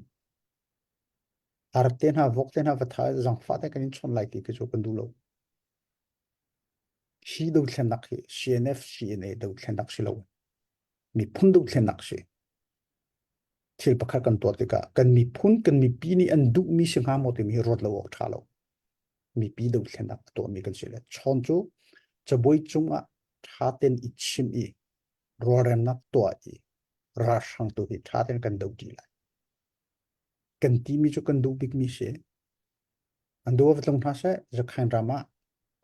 ar te hna vok te hna va tha zangfah te kan in chawn lai ti khi cu kan duh lo. Hi dothlennak hi CNF CNA dothlennak si lo. Miphun dothlennak si. Thil pakhat kan tuah tikah kan miphun kan mipi nih an duhmi si hnga maw timi hi ruat lo awk ṭha lo. Mipi dothlennak a tuahmi kan si le chawn cu cabuai cungah ṭha tein i chim i rualremnak tuah i ralhrang tu hi ṭha tein kan doh ṭi lai. Kan timi cu kan duh bikmi si. An duh va tlung hna seh, Zakhain ram ah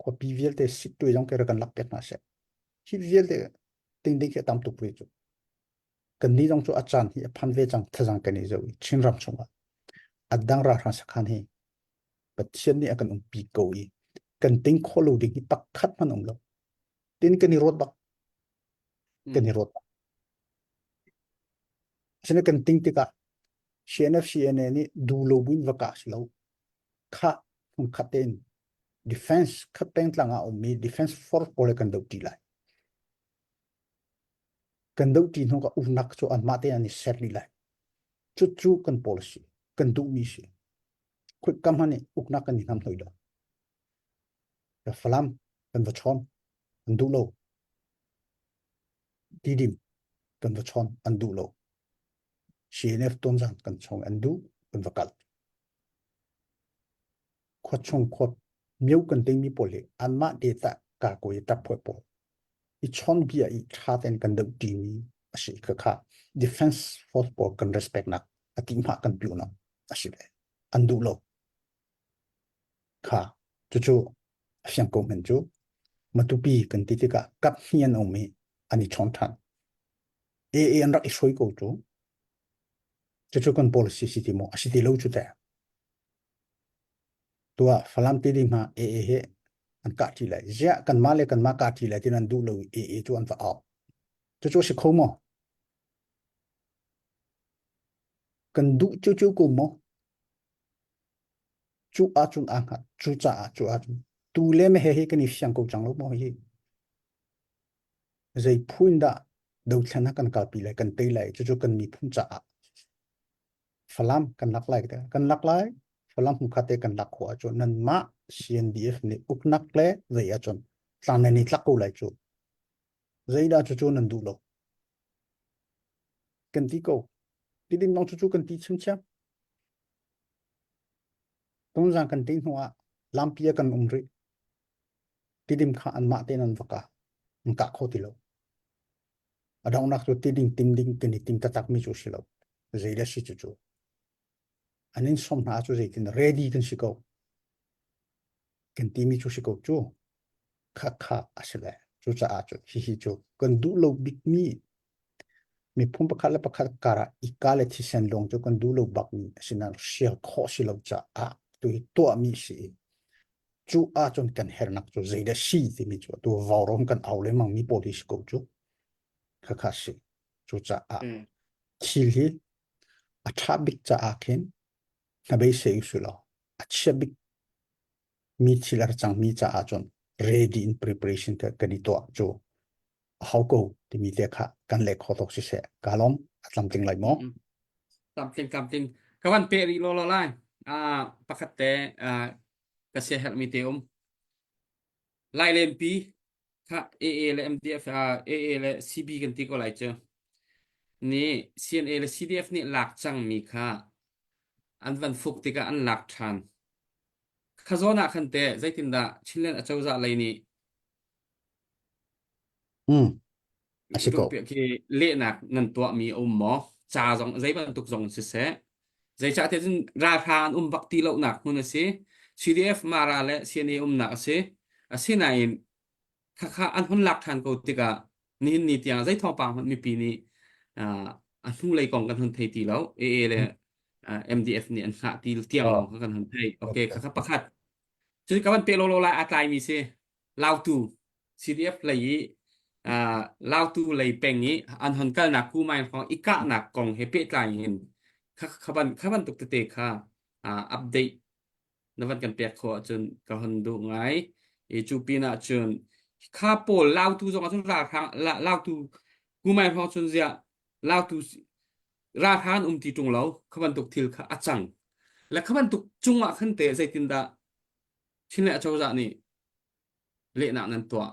khuapi vialte sittui zong ke kan lak piak hna seh. Hi vialte ting ding khi a tam tuk rih cu. Kan nih zong cu a caan hi a phan ve cang thazang kan i zo i Chinram chungah a dang ralhrang sakhan hi Pathian nih a kan umpi ko i kan ting khawh lo ding hi pakhat hmanh um lo. Tin kan i ruat bak. Kan i ruat bak. Asina kan ting tikah CNF CNA nih du lo buin va kah si lo. Khah hmunkhat tein defense khat pengtlang ah ummi defense force pawl he kan doh ṭi lai. Kan doh ṭi hnu ka umnak cu anmah tein an i ser rih lai. Cucu kan policy, kan duhmi si. Khut kam han i uknak kan i hnam hnoi lo. Falam kan va chawn, an duh lo. Tidim kan va chawn, an duh lo. CNF tonzang kan chong an duh kan va kal. Khua chung khua mio kan tengmi pawl hi anmah data ka ko i tap phoi pawl i chon bia i tha ten kan doh timi a si kha kha defense force pawl kan respect nak a ti ma kan piu nak a si ve an duh lo kha cucu a fiang ko men cu matupi kan ti tikah kap hni an um i an i chon than AA an rak i hruai ko cu. Cucu kan policy si ti maw? A si ti lo cu teh. Tuah Falam ti ding hna AA he an kah ṭi lai. Ziah kanmah le kanmah kah ṭi lai ti nan duh lo i AA cu an va au. Cucu a si kho maw? Kan duh cucu ko maw? Cu ahcun aa hngat. Cu caah cu ahcun tu le me he hi kan i fiang ko cang lo maw hi? Zei phu in dah dothlen ah kan kalpi lai, kan tei lai, cucu kan miphun caah Falam kan lak lai kan lak lai Falam hmunkhat te kan lak khawh ahcun nanmah CNDF nih uknak le zei ahcun tlang nan i tlak ko lai cu. Zeidah cucu nan duh lo? Kan ti ko. Tidim dong cucu kan ti chimchiam. Tungzang kan ti hnu ah lampi ah kan um rih. Tidim kha anmah tein an va kah. An kah kho ti lo. A donghnak cu tiding tim ding kan i tim taktakmi cu si lo. Zeidah si cucu? An in sawm hna cu zeitin ready kan si ko. Kan timi cu si ko cu. Kha kha a si le. Cucaah cu hihi cu kan duh lo bikmi miphun pakhat le pakhat karah i ka le thisen lawng cu kan duh lo bakmi a si nain hrial khawh si lo caah tu hi tuahmi si i cu ahcun kan hernak cu zeidah si timi cu atu vaurawng kan au lengmang mi pawl hi si ko cu khakha si cucaah thil hi a ṭha bik caah khin hnabeisei usih law a chia bik mi thil a cang mi caah cun ready in preparation kan i tuah cu a hau ko timi te kha kan leh kho tok siseh ka lawm a tlamtling lai maw tlamtling tlamtling ka van pe rih law law lai ah pakhat te ka sia herhmi te um Lailenpi kha AA le MDF AA le CB kan ti ko lai cu nih CNA le CDF nih lak cangmi kha an van fuk tikah an lak ṭhan kha zawn ah khan teh zeitindah Chinland acozah lei nih Mm, a si ko. Khi lehnak nan tuahmi a um maw? Ca zong zei bantuk zong siseh. Zeicahtiah cun ralhrang an um bak ti lonak hmun a si. CDF Mara le CNA umnak a si. Asinain khakha an hun lak ṭhan ko tikah. Nihin ni tiang zei thawngpang hmanh mipi nih uh, a hnulei kong kan hun thei ti lo. AA le uh, MDF nih an hngah ti tiang lawng kha kan hun thei. Okay, kha kha pakhat. Cun ka van pe lo lo lai aa tlaimi si. Lautu CDF lei i uh, Lautu lei peng i an hon kalnak Kumai hrawng i kahnak kong he pehtlai in kha kha ban kha bantuk tete kha uh, update na van kan pek khawh ahcun ka hon duh ngai. I cu pin ah cun kha pawl Lautu zong ah cun ralhrang Lautu Kumai hrawng cun ziah Lautu ralhrang um ti ṭung lo kha bantuk thil kha a cang. Le kha bantuk cungah khan te zeitindah Chin le acozah nih lehnak nan tuah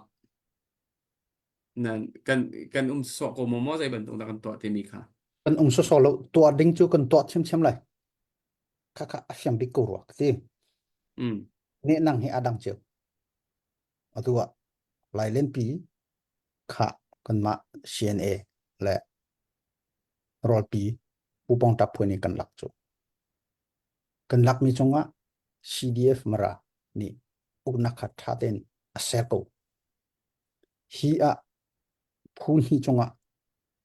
nan kan kan um sawh ko maw maw zei bantuk dah kan tuah timi kha kan um sawsawh lo tuah ding cu kan tuah thiamthiam lai kha kha a fiang bik ko rua ka ti mm. ne nang hi adang cio atu ah lailenpi kha kanmah CNA le rawlpi pupong tap phuan in kan lak cu Kan lakmi cungah CDF Mara nih uknak kha ṭha tein a ser ko. Hi ah phu hnih cungah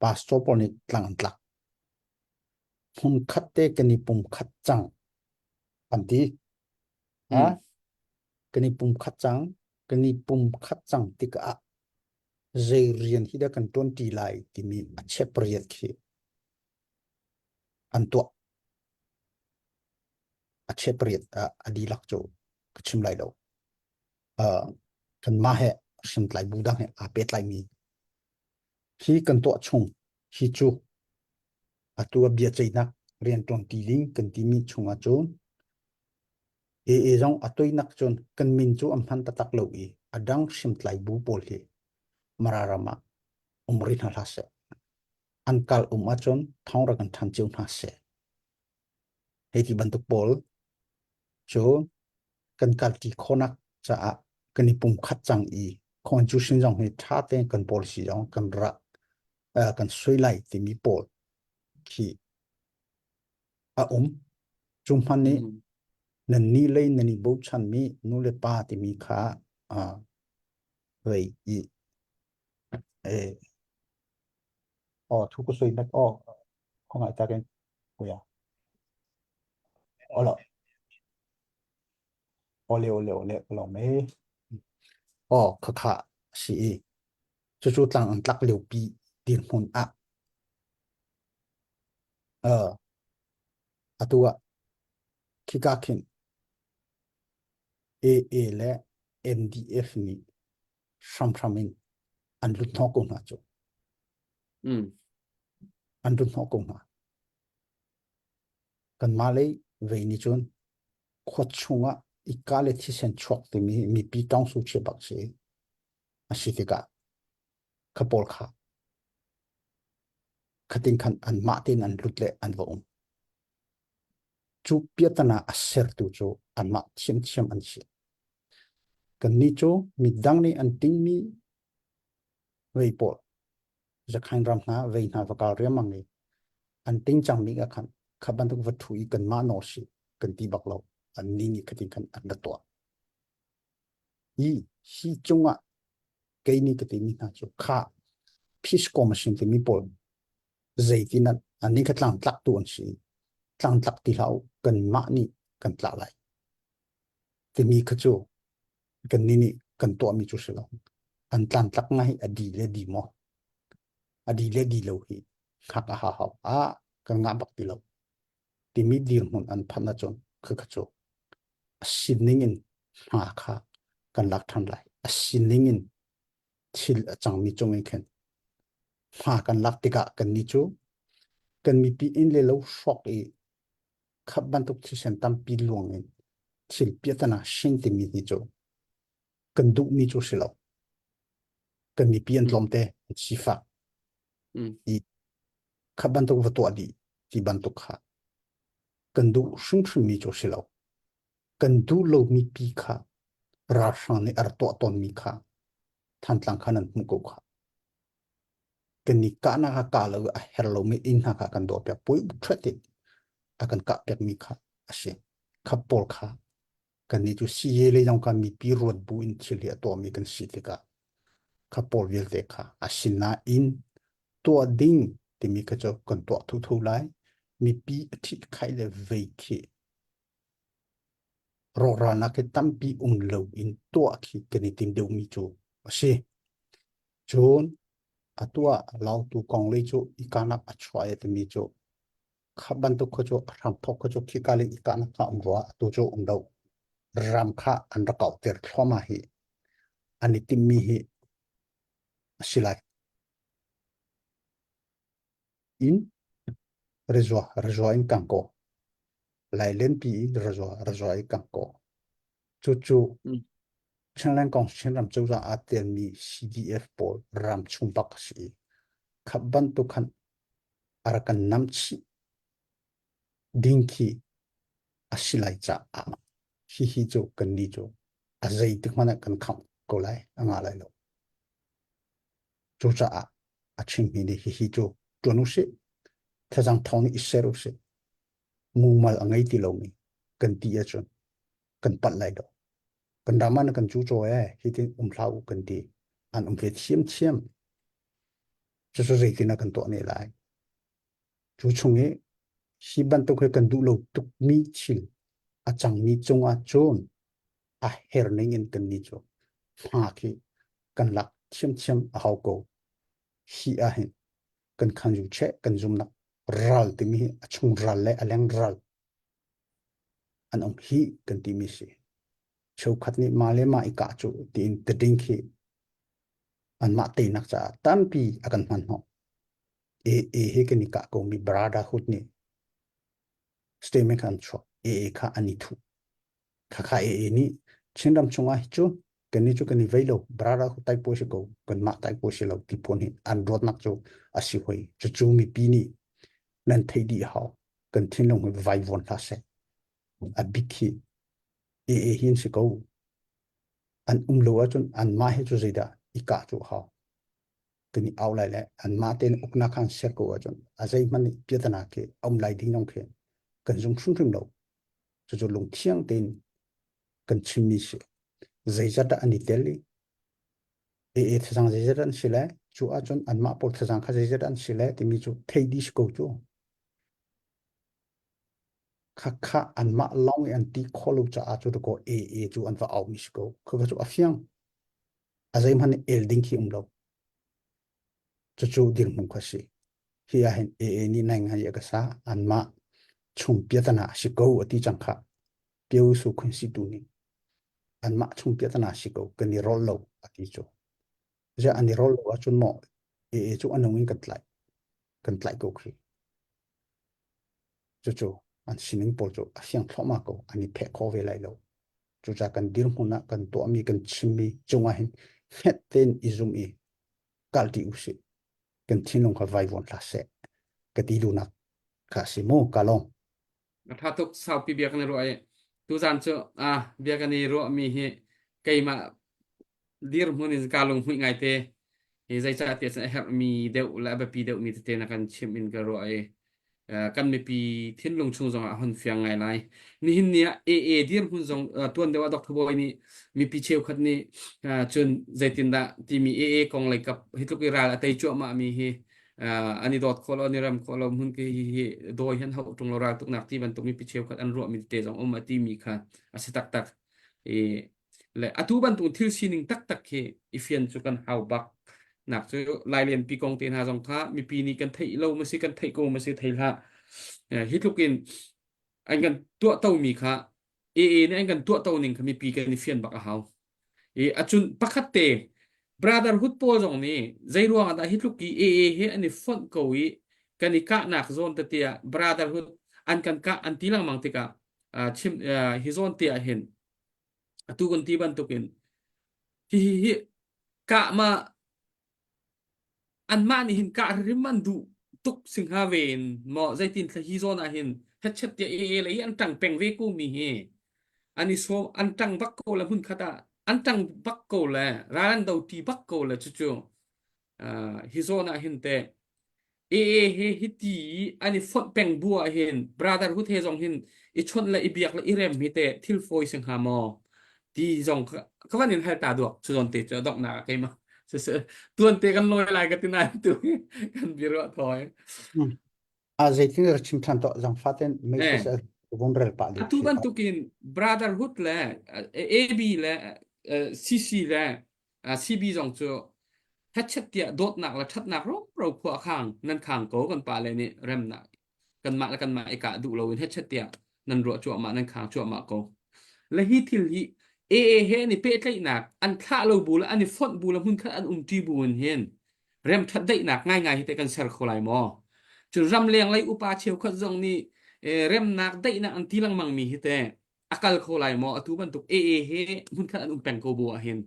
pastor pawl nih tlang an tlak. Hmunkhat te kan i pum khat cang an ti. Ha? Kan i pum khat cang, kan i pum khat cang tikah zei rian hi dah kan ṭuan ṭi lai timi a chep riat khi an tuah. A chepariat ah a dihlak cu ka chim lai lo. Uh, kanmah he hriamtlai bu dang he aa pehtlaimi hi kan tuah chung hi cu atu a bia ceihnak rianṭuan ti ding kan timi chungah cun AA zong a toinak cun kan min cu an hman taktak lo i a dang hriamtlai bu pawl hi Mara ram ah um rih hna hlah seh. An kal um ahcun thawng rak kan than cio hna seh. Hei ti bantuk pawl cu kan kalṭi khawhnak caah kan i pumkhat cang i constitution zong hi ṭha tein kan policy zong kan rak uh, kan sui lai timi pawl khi a um. Cu hman nih Mm. nan ni lei nan i bochanmi nu le pa timi kha uh, vei i eh, oh thu ko soi nak oh khongai takin kuya Olo ole ole ole lo me oh kha kha si i cu cu tlang an tlak lio pi dirhmun ah uh atu ah khika khin AA le NDF nih hramhram in an lut hnawh ko hna cu Mm. an lut hnawh ko hna Kanmah lei vei nih cun khua chungah ika le thisen chuak timi mipi tawngsu chia bak si a si tikah kha pawl kha khatin khan anmah tein an lut le an va um. Cu piatana a sertu cu anmah thiamthiam an si. Kannih cu midang nih an tingmi vei pawl Zakhain ram hna vei hna va kal riangmang i an ting cangmi ah khan kha bantuk va ṭhu i kanmah nawl si kan ti bak lo annih nih khatin khan an ra tuah i hi cungah kei nih ka timi hna cu kha peace commission timi pawl zeitin an annih kha tlangtlak tu an si tlangtlak ti hlah u kanmah nih kan tlah lai timi kha cu kannih nih kan tuahmi cu si lo an tlangtlak ngai a di le di maw a di le di lo hi hngak a ha hau a kan ngah bak ti lo timi dirhmun an phanh ahcun kha kha cu a sining in hna kha kan lak ṭhan lai a sining in thil a cangmi cung in khin hma kan lak tikah kannih cu kan mipi inn le lo hrawk i khap bantuk thisen tampi luang in thil piatana hring timi hi cu kan duhmi cu si lo kan mipi an tlawmte an sifak i kha bantuk va tuah dih ti bantuk kha kan duh hrimhrimmi cu si lo kan duh lomi pi kha ralhrang nih a rak tuah tawnmi kha Thantlang kha nan hmuh ko kha kan i kahnak ah kah lo a her lomi inn hna kha kan dawh piak pui ṭhuat in a kan kah piakmi kha a si kha pawl kha kan nih cu CA lei zong kha mipi ruat bu in thil hi a tuahmi kan si tikah. Kha pawl vialte kha asinain tuah ding timi kha cu kan tuah thotho lai. Mipi a ṭhit khai le vei khi rawhralnak hi tampi um lo in tuah khi kan i tim deuhmi cu a si. Cun atu ah Lautu kong lei cu i kahnak a chuah i timi cu kha bantuk kha cu a hramthawk kha cu khika le i kahnak kha um rua atu cu um lo. Ram kha an rak kauhter thluahmah hi an i timhmi hi a si lai. In rezua rezua in kang ko. Lailenpi in rezua rezua in kang ko. Cucu Chinland kong Chinram cozah aa telmi CDF pawl ram chung bak a si i kha bantuk khan a rak kan nam chih ding khi a si lai caah hihi cu kannih cu a zeitik hmanh ah kan khangh ko lai a ngah lai lo. Cucaah a chimmi nih hihi cu ṭuan usih, thazaang thawng nih i ser usih, mumal a ngei ti lomi kan ti ahcun kan palh lai lo. Kan ram ah na kan cucaw ee, hitin um hlah u kan ti. An um ve thiamthiam. Cucu zeitin ah kan tuah ne lai. Cu chung i hi bantuk hi kan duh lo tukmi thil a cangmi cungah cun a her ning in kan nih cu hma khi kan lak thiamthiam a hau ko. Hi ah hin kan khan yu che kan zumnak ral timi hi a chung ral le a leng ral an um hi kan timi si. Cheukhat nih mah le mah i kah cu tiin tading khi anmah teinak caah tampi a kan hman hnawh. AA he kan i kah komi Brotherhood nih statement kha an chuah. AA kha an i thuh. Khakha AA nih Chinram chungah hi cu kannih cu kan i vei lo Brotherhood tai pawi si ko kanmah tai pawi si lo ti phun hi an ruatnak cu a si hoi. Cucu mipi nih nan theih dih hau. Kan thinlung hi vaivuan hlah seh. A bik hi AA hi an si ko. An um lo ahcun anmah hi cu zeidah i kah cu hau. Kan i au lai le anmah tein uknak kha an ser ko ahcun a zeihmanh nih piatana khi a um lai ding zong khi kan zum hrimhrim lo. Cucu lungthiang tein kan chimmi si. Zeizat dah an i tel i AA thazang zeizat an si le cu ahcun anmah pawl thazang kha zeizat an si le timi cu thei dih si ko cu. Khakha anmah lawng i an ti khawh lo caah cu dakaw AA cu an va aumi si ko. Khakha cu a fiang. A zeihmanh el ding khi um lo. Cucu dirhmun kha si. Hi ah hin AA nih nai ngai a ka sa anmah chung piatana a si ko a ti cang kha. Pio su khun si tu nih anmah chung piatana si ko kan i rol lo a ti cu. Ziah an i rol lo ahcun maw AA cu a nung in kan tlaih. Kan tlaih ko khi. Cucu an sining pawl cu a fiang thluahmah ko. An i pheh kho ve lai lo. Cucaah kan dirhmun ah kan tuahmi kan chimmi cungah hin hnget tein i zum i kalṭi usih. Kan thinlung kha vaivuan hlah seh. Ka ti duhnak kha a si mu ka lawm. A ṭha tuk saupi bia kan i ruah i tuzan cu ah bia kan i ruahmi hi keimah dirhmun in kaa lunghmuih ngaite. Hi zeicah tiah cun a herhmi deuh le a biapi deuhmi tete na kan chimh in ka ruah i kan mipi thinlung chung zongah a hun fiang ngai lai. Nihin ni ah AA dirhmun zong tuan deuh ah Dr. Bawi nih mipi cheukhat nih cun zeitindah timi AA kong lei kap hi tluk i ral a tei cuahmah mi hi an i dawt khawh lo an i rem khawh lo hmun hi hi dawi han hauh ṭung lo ral tuknak ti bantuk mipi cheukhat an ruahmi tete zong um a timi kha a si taktak. I le atu bantuk thil sining taktak khi i fian cu kan hau bak nak cu lailianpi kong te hna zong kha mipi nih kan theih lo ma si kan theih ko ma si thei hlah hi tluk in an kan tuah to mi kha AA nih an kan tuah to ning kha mipi kan i fian bak a hau i acun pakhat te brotherhood pawl zong nih zei ruang ah dah hi tluk i AA he an i fonh ko i kan i kahnak zawn tete ah brotherhood an kan kah an ti lengmang tikah chim hi zawn te ah hin Atu kan ti bantukin hihi hi kah ma anmah nih hin kah hrim an duh tuk singha ve in maw zeitin thla hi zawn ah hin hetchet tiah AA lei an ṭang peng ve ko mi hi an i sawm an ṭang bak ko le hmun khat ah an ṭang bak ko le ral an do ṭi bak ko le cucu hi zawn ah hin teh AA he hiti i an i fonh peng bu ah hin brotherhood he zong hin i chawnh le i biak le i rem hi teh thil fawi si hnga maw ti zong ka van in hal ta duak cu zawn te cu a donghnak ah keimah. Siseh tuan te kan lawi lai ka ti nain tu kan biaruah thawi. A zeitin ra chim than to zang faten mei Eh. se vun rel pa ding Atu bantukin brotherhood le AB le CC le CB zong cu hetchet tiah dawtnak le ṭhatnak ropro khua khang nan khang ko kan pa le nih remnak kanmah le kanmah i kah duh loin hetchet tiah nan ruah cuahmah nan khang cuahmah ko. Le hi thil hi AA he an i pehtlaihnak an thlah lo bu le an i fonh bu le hmunkhat an umṭi bu in hin remṭhat daihnak ngaingai hi teh kan ser kho lai maw? Cun ramleng lei upa cheukhat zong nih remnak daihnak an ti lengmang mi hi teh a kal kho lai maw? Atu bantuk AA he hmunkhat an um peng ko bu ah hin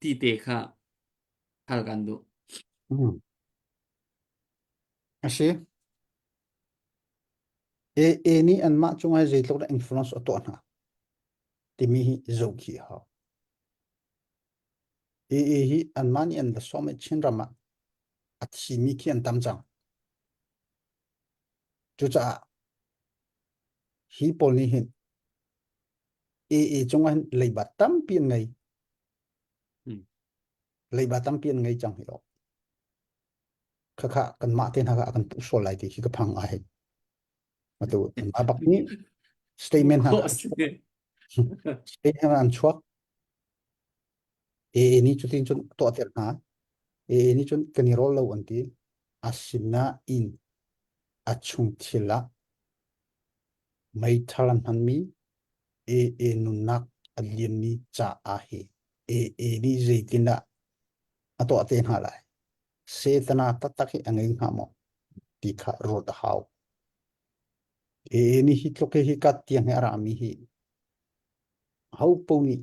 ti te kha hal kan duh. Mm. A si. AA nih anmah cungah zeitluk dah influence a tuah hna timi hi zoh khi a hau. AA hi anmah nih an va sawm i Chinram ah a thimi khi an tam cang. Cucaah hi pawl nih hin AA cungah hin leiba tampi an ngei. Hmm. Leiba tampi an ngei cang hi awk. Khakha kanmah te hna kha a kan puh sual lai ti khi ka phang ai. Atu anmah bak nih statement hna Khawh si. statement an chuak. AA nih cutin cun tuah ter hna. AA nih cun kan i rawl lo an ti. Asinain a chung thil ah meithal an hmanmi AA nunnak a liammi caah hi AA nih zeitindah a tuah te hna lai. Setana taktak hi a ngei hnga maw ti kha ruat a hau. AA nih hi tluk hi hi kat tiang hi a rami hi ho paoh nih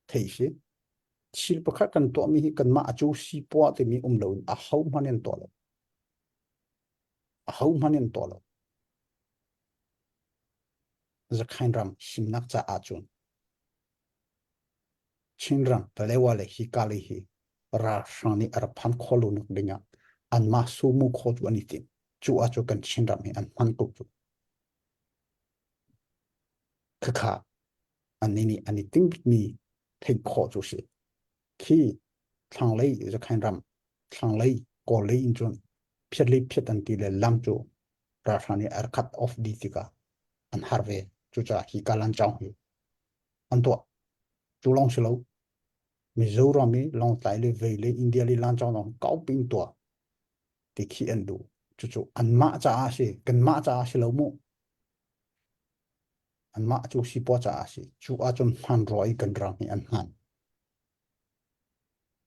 theih si. Thil pakhat kan tuahmi hi kanmah a cu si poah timi um loin a ho hmanh in tuah lo. A ho hmanh in tuah lo. Zakhain ram himnak caah cun Chinram Palewa le hika lei hi ralhrang nih a rak phan khawh lo nak ding ah anmah sumu khaw cu an i tim. Cu ah cu kan Chinram hi an hman ko cu. Khakha annih nih an i tinhmi theih khawh cu si. Khi thlanglei Zakhain ram thlanglei Kawl lei in cun phiat le phiat an ti le lam cu ralhrang nih a rak cut off dih tikah an har ve. Cucaah hi kalan chaung hi an tuah. Cu lawng si lo. Mizoram i Lawngtlai le Vei le India le Lancang lawng kaupi in tuah ti khi an duh. Cucu anmah caah a si. Kanmah caah a si lo mu. Anmah cu sipaw caah a si. Cu ahcun hmanrua i kan ram hi an hman.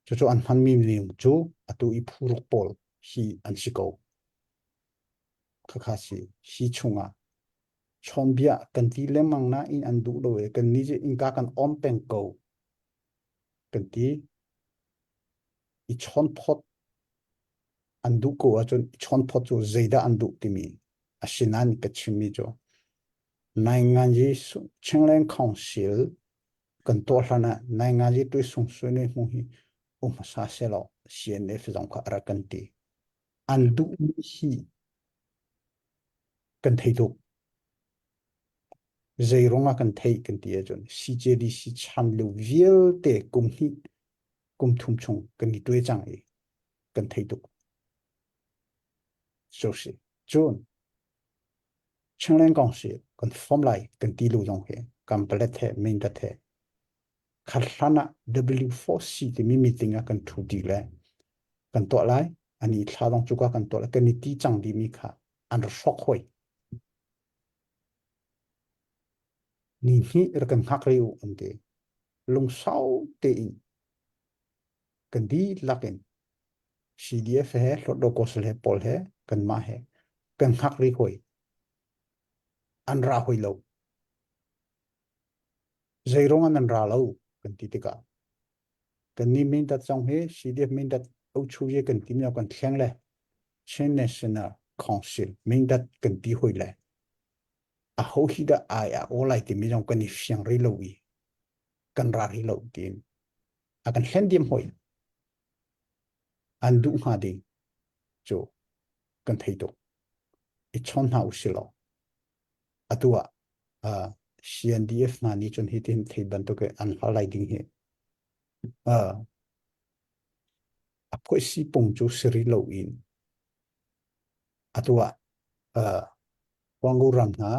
Cucu an hmanmi minung cu atu i phuruk pawl hi an si ko. Khakha si. Hi chungah chawnbia kan ti lengmang nain an duh lo i kan nih cu innka kan awm peng ko kan ti. I chawnphawt an duh ko ahcun i chawnphawt cu zeidah an duh timi asinain ka chimmi cu Nainganzi Chinland Council kan tuah hlan ah Nainganzi tuisung sui hmu hi um hmasa selaw CNF zong kha a rak kan ti. An duhmi hi kan thei tuk. Zei ruangah kan theih kan ti ahcun CJDC chan lio vialte kum hnih kum thum chung kan i tuai cang i kan thei tuk. So si. Cun Chinland Council kan form lai kan ti lu zong hi Kanpalet he Mindat he khat hlan ah W4C timi meeting ah kan thu ti le kan tuah lai ani thla dong cuka kan tuah lai kan i ti cang dimi kha an ra hrawk hoi ni hnih ra kan hngak rih u an ti lungsau tein kan dihlak in CDF he Hlawtdaw Kawsal he pawl he kanmah he kan hngak rih hoi an ra hoi lo zeiruang ah nan ra lo kan ti tikah kan nih mindat zong hi CDF mindat ochu ye kan ti kan thleng le Chin National Council mindat kan ti hoi le a ho hi dah ai a aw lai timi zong kan i fiang rih lo i kan ra rih lo tiin a kan hlen diam hoi an duh hnga ding cu kan thei tuk i chawn hna usilaw atu ah uh, CNDF hna nih cun hitin thei bantuk an hal lai ding hi uh, A phuaisi pung cu si rih loin atu ah uh, Huangu ram hna,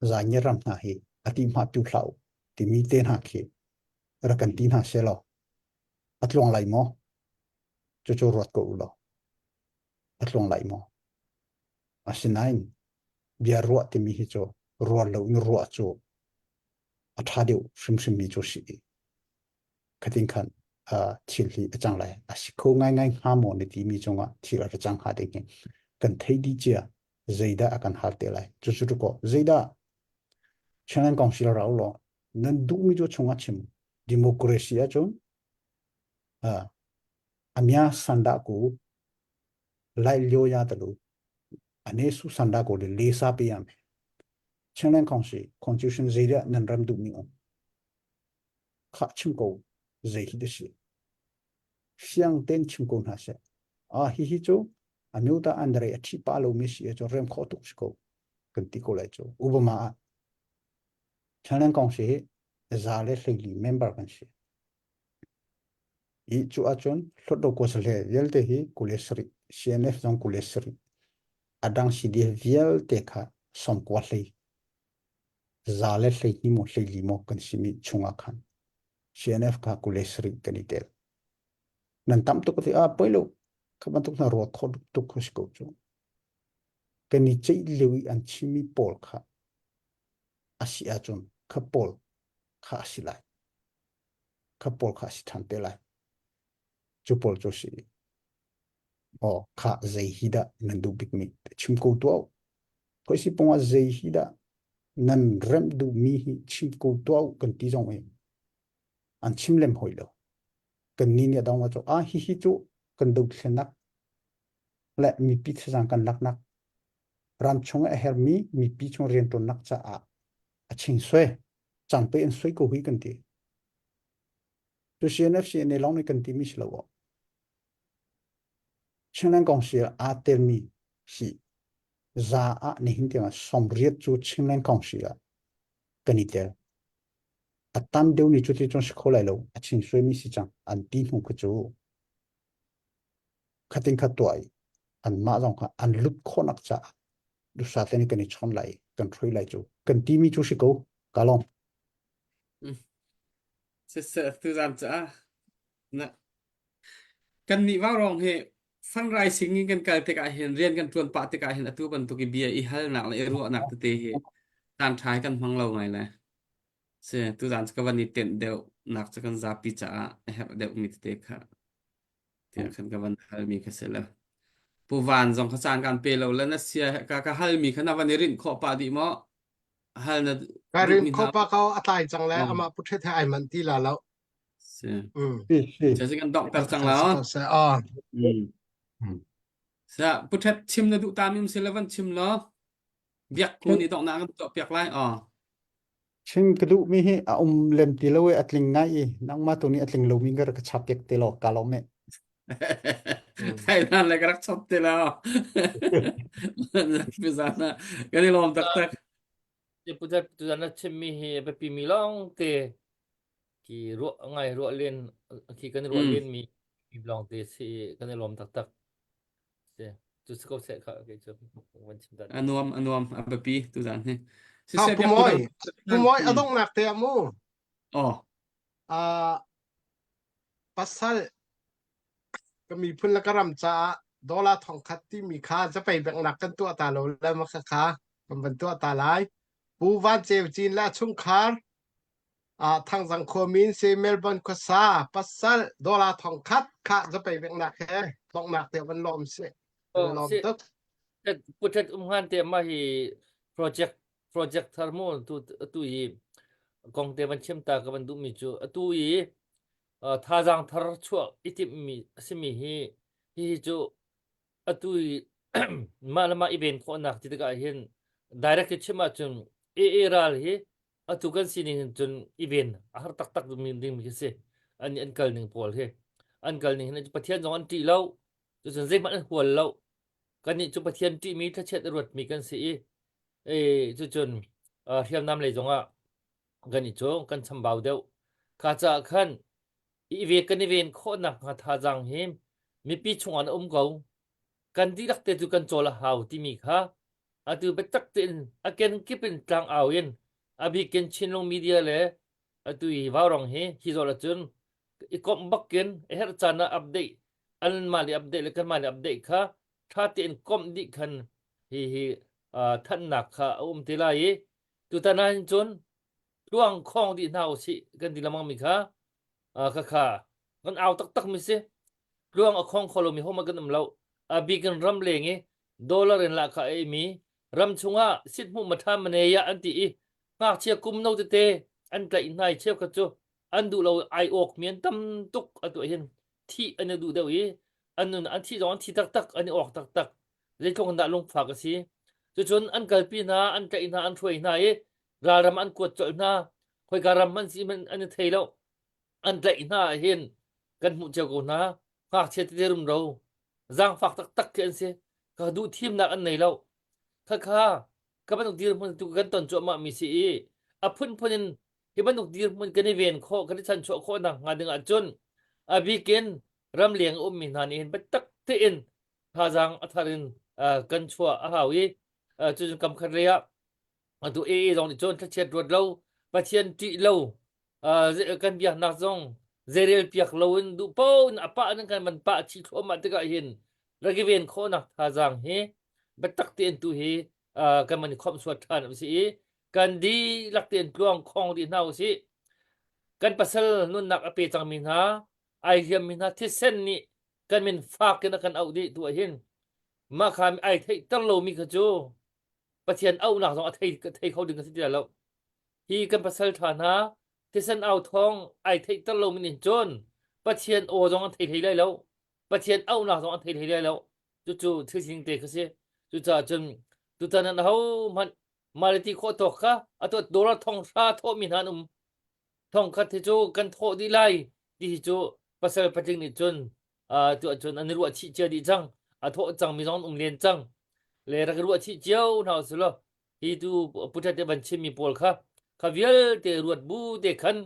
Zaangyat ram hna hi a ti hma tu hlah u timi te hna khi rak kan ti hna selaw a tluang lai maw? Cucu ruat ko u law a tluang lai maw? Asinain bia ruah timi hi cu rual lo in ruah cu a ṭha deuh hrimhrimmi cu si i khatin khan uh, thil hi a cang lai a si kho ngaingai hnga maw na timi cungah thil a ra cang hnga ding hi kan thei dih cia zeidah a kan hal te lai cu cu ko zeidah Chinland Council rau law nan duhmi cu chungah chim democracy ahcun uh, amya sanda ku lai lio ya talu ane su sanda ko le le sa pe yam Chinland Council constitution zeidah nan ram duhmi um khah chim ko zei hi da si fiang ten chim ko hna seh a hi hi cu amyuta andre a thi pa lo mi si cu rem kho tuk si ko kan ti ko lai cu Obama ah Chinland Council hi za le hleili member kan si i cu ahcun hlawtlo ko hle vialte hi kule sarih CNF zong kule sarih adang CDF vialte kha sawmkua hlei za le hleihnih maw hleili maw kan simi chungah khan CNF kha kule sarih kan i tel. Nan tam tuk ti ah poi lo kha bantuk hna ruat kho tuk kho si ko cu. Kan i ceih lio i an chimmi pawl kha a si ahcun kha pawl kha a si lai. Kha pawl kha a si ṭhan te lai. Cu pawl cu si. Aw kha zei hi dah nan duh bikmi chim ko tuah. Phoisi pung ah zei hi dah nan remh duhmi hi chim ko tuah u kan ti zong i an chim lem hoi lo. Kan ni nih a dong cu ah hihi cu kan dothlennak le mipi thazaang kan laknak ram chung a hermi mipi chung rianṭuannak caah a ching sui cang pe in sui ko hui kan ti. Cu CNF CNA lawng nih kan timi si lo. Chinland Council aa telmi si za ah nihin tiang ah sawmriat cu Chinland Council ah kan i tel. A tam deuh nih cuti cun si kho lai lo. A chin suaimi si cang an ti hnu kha cu khatin kha tuah i anmah zong kha an lut khawhnak caah dusa te nih kan i chawn lai kan hrui lai cu kan timi cu si ko ka lawm. Siseh tuzan caah na Kannih vaurawng hi fundraising in kan kal tikah hin rian kan ṭuan pah tikah hin atu bantuk i bia i halnak le i ruahnak tete hi caan ṭha hi kan hmang lo ngai le. Si, tuzaan cu ka van i tenh deuh nak cu kan zapi caah a herh deuhmi tete kha tiah khan ka van halmi kha si le. Pu Van zong kha caan kan pe lo le na sia ka ka halmi kha na van i rinh khawh pah dih maw? Hal na Ka rin duhmi kho hna. pa ko a tlai cang le Oh. amah puthet he ai manh ti la lo. Si. Mm. Si, si. Cu kan donghter cang la. Ah. Mm. Sa puthet chim na duh ta mi um si le van chim law biak ku nih donghnak kan tuah piak lai aw. Chim ka duh mi hi a um lem ti lo i a tling ngai i nangmah tu nih a tling lomi ka rak chap piak te law ka lawm e. Thai nan le ka rak chap te lo. Pizana kan i lawm taktak. Puthet tuzan na chimmi hi a biapi mi lawng te Ki ruah ngai ruah len khi kan ruah Mm. len mi lawng te si kan i lawm taktak. Si cu si ko seh kha kei cu van chim dat. A nuam a nuam a biapi tuzan hi. Ha Siseh biak Pumawi, kudang. Pumawi a donghnak te ah mu. Oh. Ah pasal ka miphun le ka ram caah dollar thongkhat timi kha zapei benghnak kan tuah ta lo le ma kha kha kan van tuah ta lai. Pu Van Ceu Cin le a chungkhar Ah Thangzang khuami in si Melbourne khuasa pasal dollar 1000 kha zapei veknak he donghnak te van lawm si. Oh, Lawm si tuk. Putet um han te ma hi project project thar mu tu tu hi kong te van chim ta ka van duh mi cu atu i thazang thar chuah i timh mi asimi hi hi cu atu i mah le mah i ven khawhnak ti tikah hin direct chim ahcun AA ral hi atu kan sining hin cun i ven a har taktak ding ding khi si an an kal ning pawl hi an kal ning hin Pathian zong an ṭih lo cucun zeihmanh an hual lo kannih cu Pathian ṭihmi thlachiat a ruatmi kan si i e cucun hriamnam lei zongah kan i cu kan chambau deuh kha caah khan. I ve kan i ven khawhnak hnga thazaang hi mipi chungah na um ko. Kan dihlak te cu kan cawl a hau timi kha atu biatak tein a kenkip in tlangau in a bikin Chinlung media le atu hi Vaurong hi hi zawl ahcun i komh bakin a herh caan ah update anmah le update le kanmah le update kha ṭha tein komh dih khan hi hi thanhnak kha a um te lai i tutan ah hin cun tluang khawng dih hna usih kan ti lengmang mi kha kha kha kan au taktak mi si tluang a khong kho lomi hohmanh kan um lo a bik in ram leng i dollar in lahkhah a ei mi ram chungah sithmuh matha maneya an ti i ngakchia kum no tete an tlaih hna i cheukhat cu an duh lo ai awk mi an tam tuk atu hin thih an i duh deuh i an nun an thih zong an thi taktak an i awk taktak zeitluk in dah lungfak a si cucun an kalpi hna an tlaih hna an hruai hna i ralram an kuat colh hna khoika ram an si hmanh an i thei lo an tlaih hna ah hin kan hmuh cio ko hna ngakchia tete rumro zaangfak taktak khi an si ka duh thimnak an nei lo khakha ka bantuk dirhmun tu kan ton cuahmah mi si i a phunphun in hi bantuk dirhmun kan i ven khawh kan i chanchuah khawh nak hnga ding ahcun a bikin ramleng a ummi hna nih hin biatak tein thazaang a thar in kan chuah a hau i cucun kam khat lei ah atu AA zong nih cun thlachiat ruat lo Pathian ṭih lo kan biaknak zong zeirel piak loin duh paoh in a pah in kan van pah chih thluahmah tikah hin rak i ven khawhnak thazaang hi biatak tein tu hi kan man i khawmhsuat ṭhan a si i kan dihlak tein tluang khong dih hna usih kan pasal nunnak a pe cangmi hna ai hliammi hna thisen nih kan min fak in a kan auh dih tu ah hin mah kha ai theihter lomi kha cu Pathian auhnak zong a thei thei kho ding a si ti lo. Hi kan pasal ṭha hna thisen au thawng ai theihter lomi nih cun Pathian aw zong an thei hlei lai lo. Pathian auhnak zong an thei hlei lai lo. Cucu thil sining te kha si. Cucaah cun tutan an ahohmanh maliti khawh tawk kha atu dollar thong hra thawhmi hna an um. Thong khat hi cu kan thawh dih lai ti hi cu pasal patling nih cun uh, tu ahcun an i ruah chih cia dih cang a thawh cangmi zong an um len cang le rak i ruah chih cio hna usih law hi tu puṭhat te van chimmi pawl kha kha vialte ruat bu te khan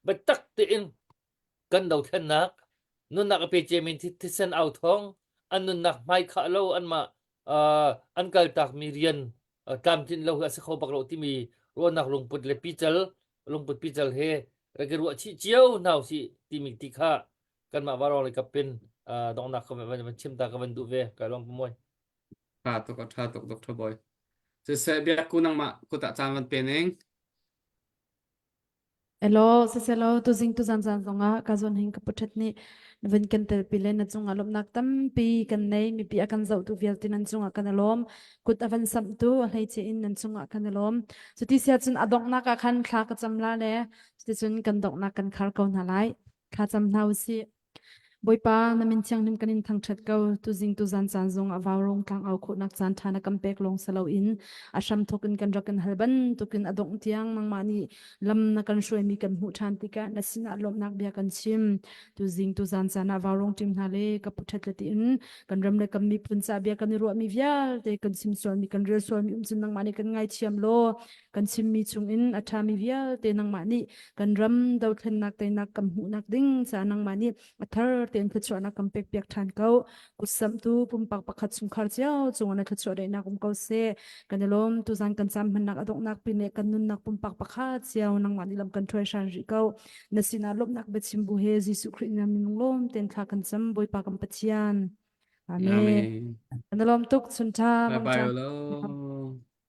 biatak tein kan dothlennak nunnak a pe ciami thisen au thawng an nunnak hmai khah lo anmah uh, an kaltakmi rian uh, tlamtlinh lo hi a si kho bak lo timi ruahnak lungput le pical lungput pical he rak i ruah chih cio hna usih timi ti kha kanmah Vaurawng lei kap in donghnak ka van van chim ta ka van duh ve ka lawm pamoy Tha tuk a tha tuk Dr. Boy. Siseh biakku nangmah kut ah caan van pe ning. Elo siselo tuzing tuzan zan zongah ka zawn hin ka puthat nih van kan telpi le na cungah lawmhnak tampi kan nei mipi a kan zohtu vialte nan cungah kan i lawm kut a van samhtu a hleice in nan cungah kan i lawm cuti sia cun a donghnak ah khan thla ka cam la le cuticun kan donghnak kan khar ko hna lai Thla cam hna usih. Bawipa, na min thianghlim kan in thangṭhat ko. Tuzing tuzan caan zong a vaurawng tlang au khawhnak caan ṭha na kan pek lawng si loin a hramthawk in kan rak in hal bantukin a dongh tiang nangmah nih lam na kan hruaimi kan hmuh ṭhan tikah na sinah lawmhnak bia kan chim. Tuzing tuzan caan ah vaurawng ṭim hna le ka pu ṭhat le tiin kan ram le kan miphun ca bia kan i ruahmi vialte kan chim sualmi kan rel sualmi um cun nangmah nih kan ngaithiam law kan chimmi chungin a ṭhami vialte nangmah nih kan ram dothlennak teinak kan hmuhnak ding ca nangmah nih a thar tein thluachuahnak kan pek piak ṭhan ko kutsamhtu pumpak pakhat chungkhar cio cungah na thluachuah daihnak um ko seh kan i lawm tuzan kan cam hmannak a donghnak pin le kan nunnak pumpak pakhat cio nangmah nih lam kan ṭhuai hran rih ko na sinah lawmhnak biachim bu he Jesuh Khrih na minung lawm tein thla kan cam Bawipa kan Pathian Amen. Amen. Kan i lawm tuk chun ṭha Bye mang bye ṭha lo.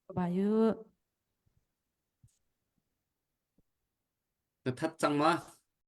Bye bye. Na that cang ma?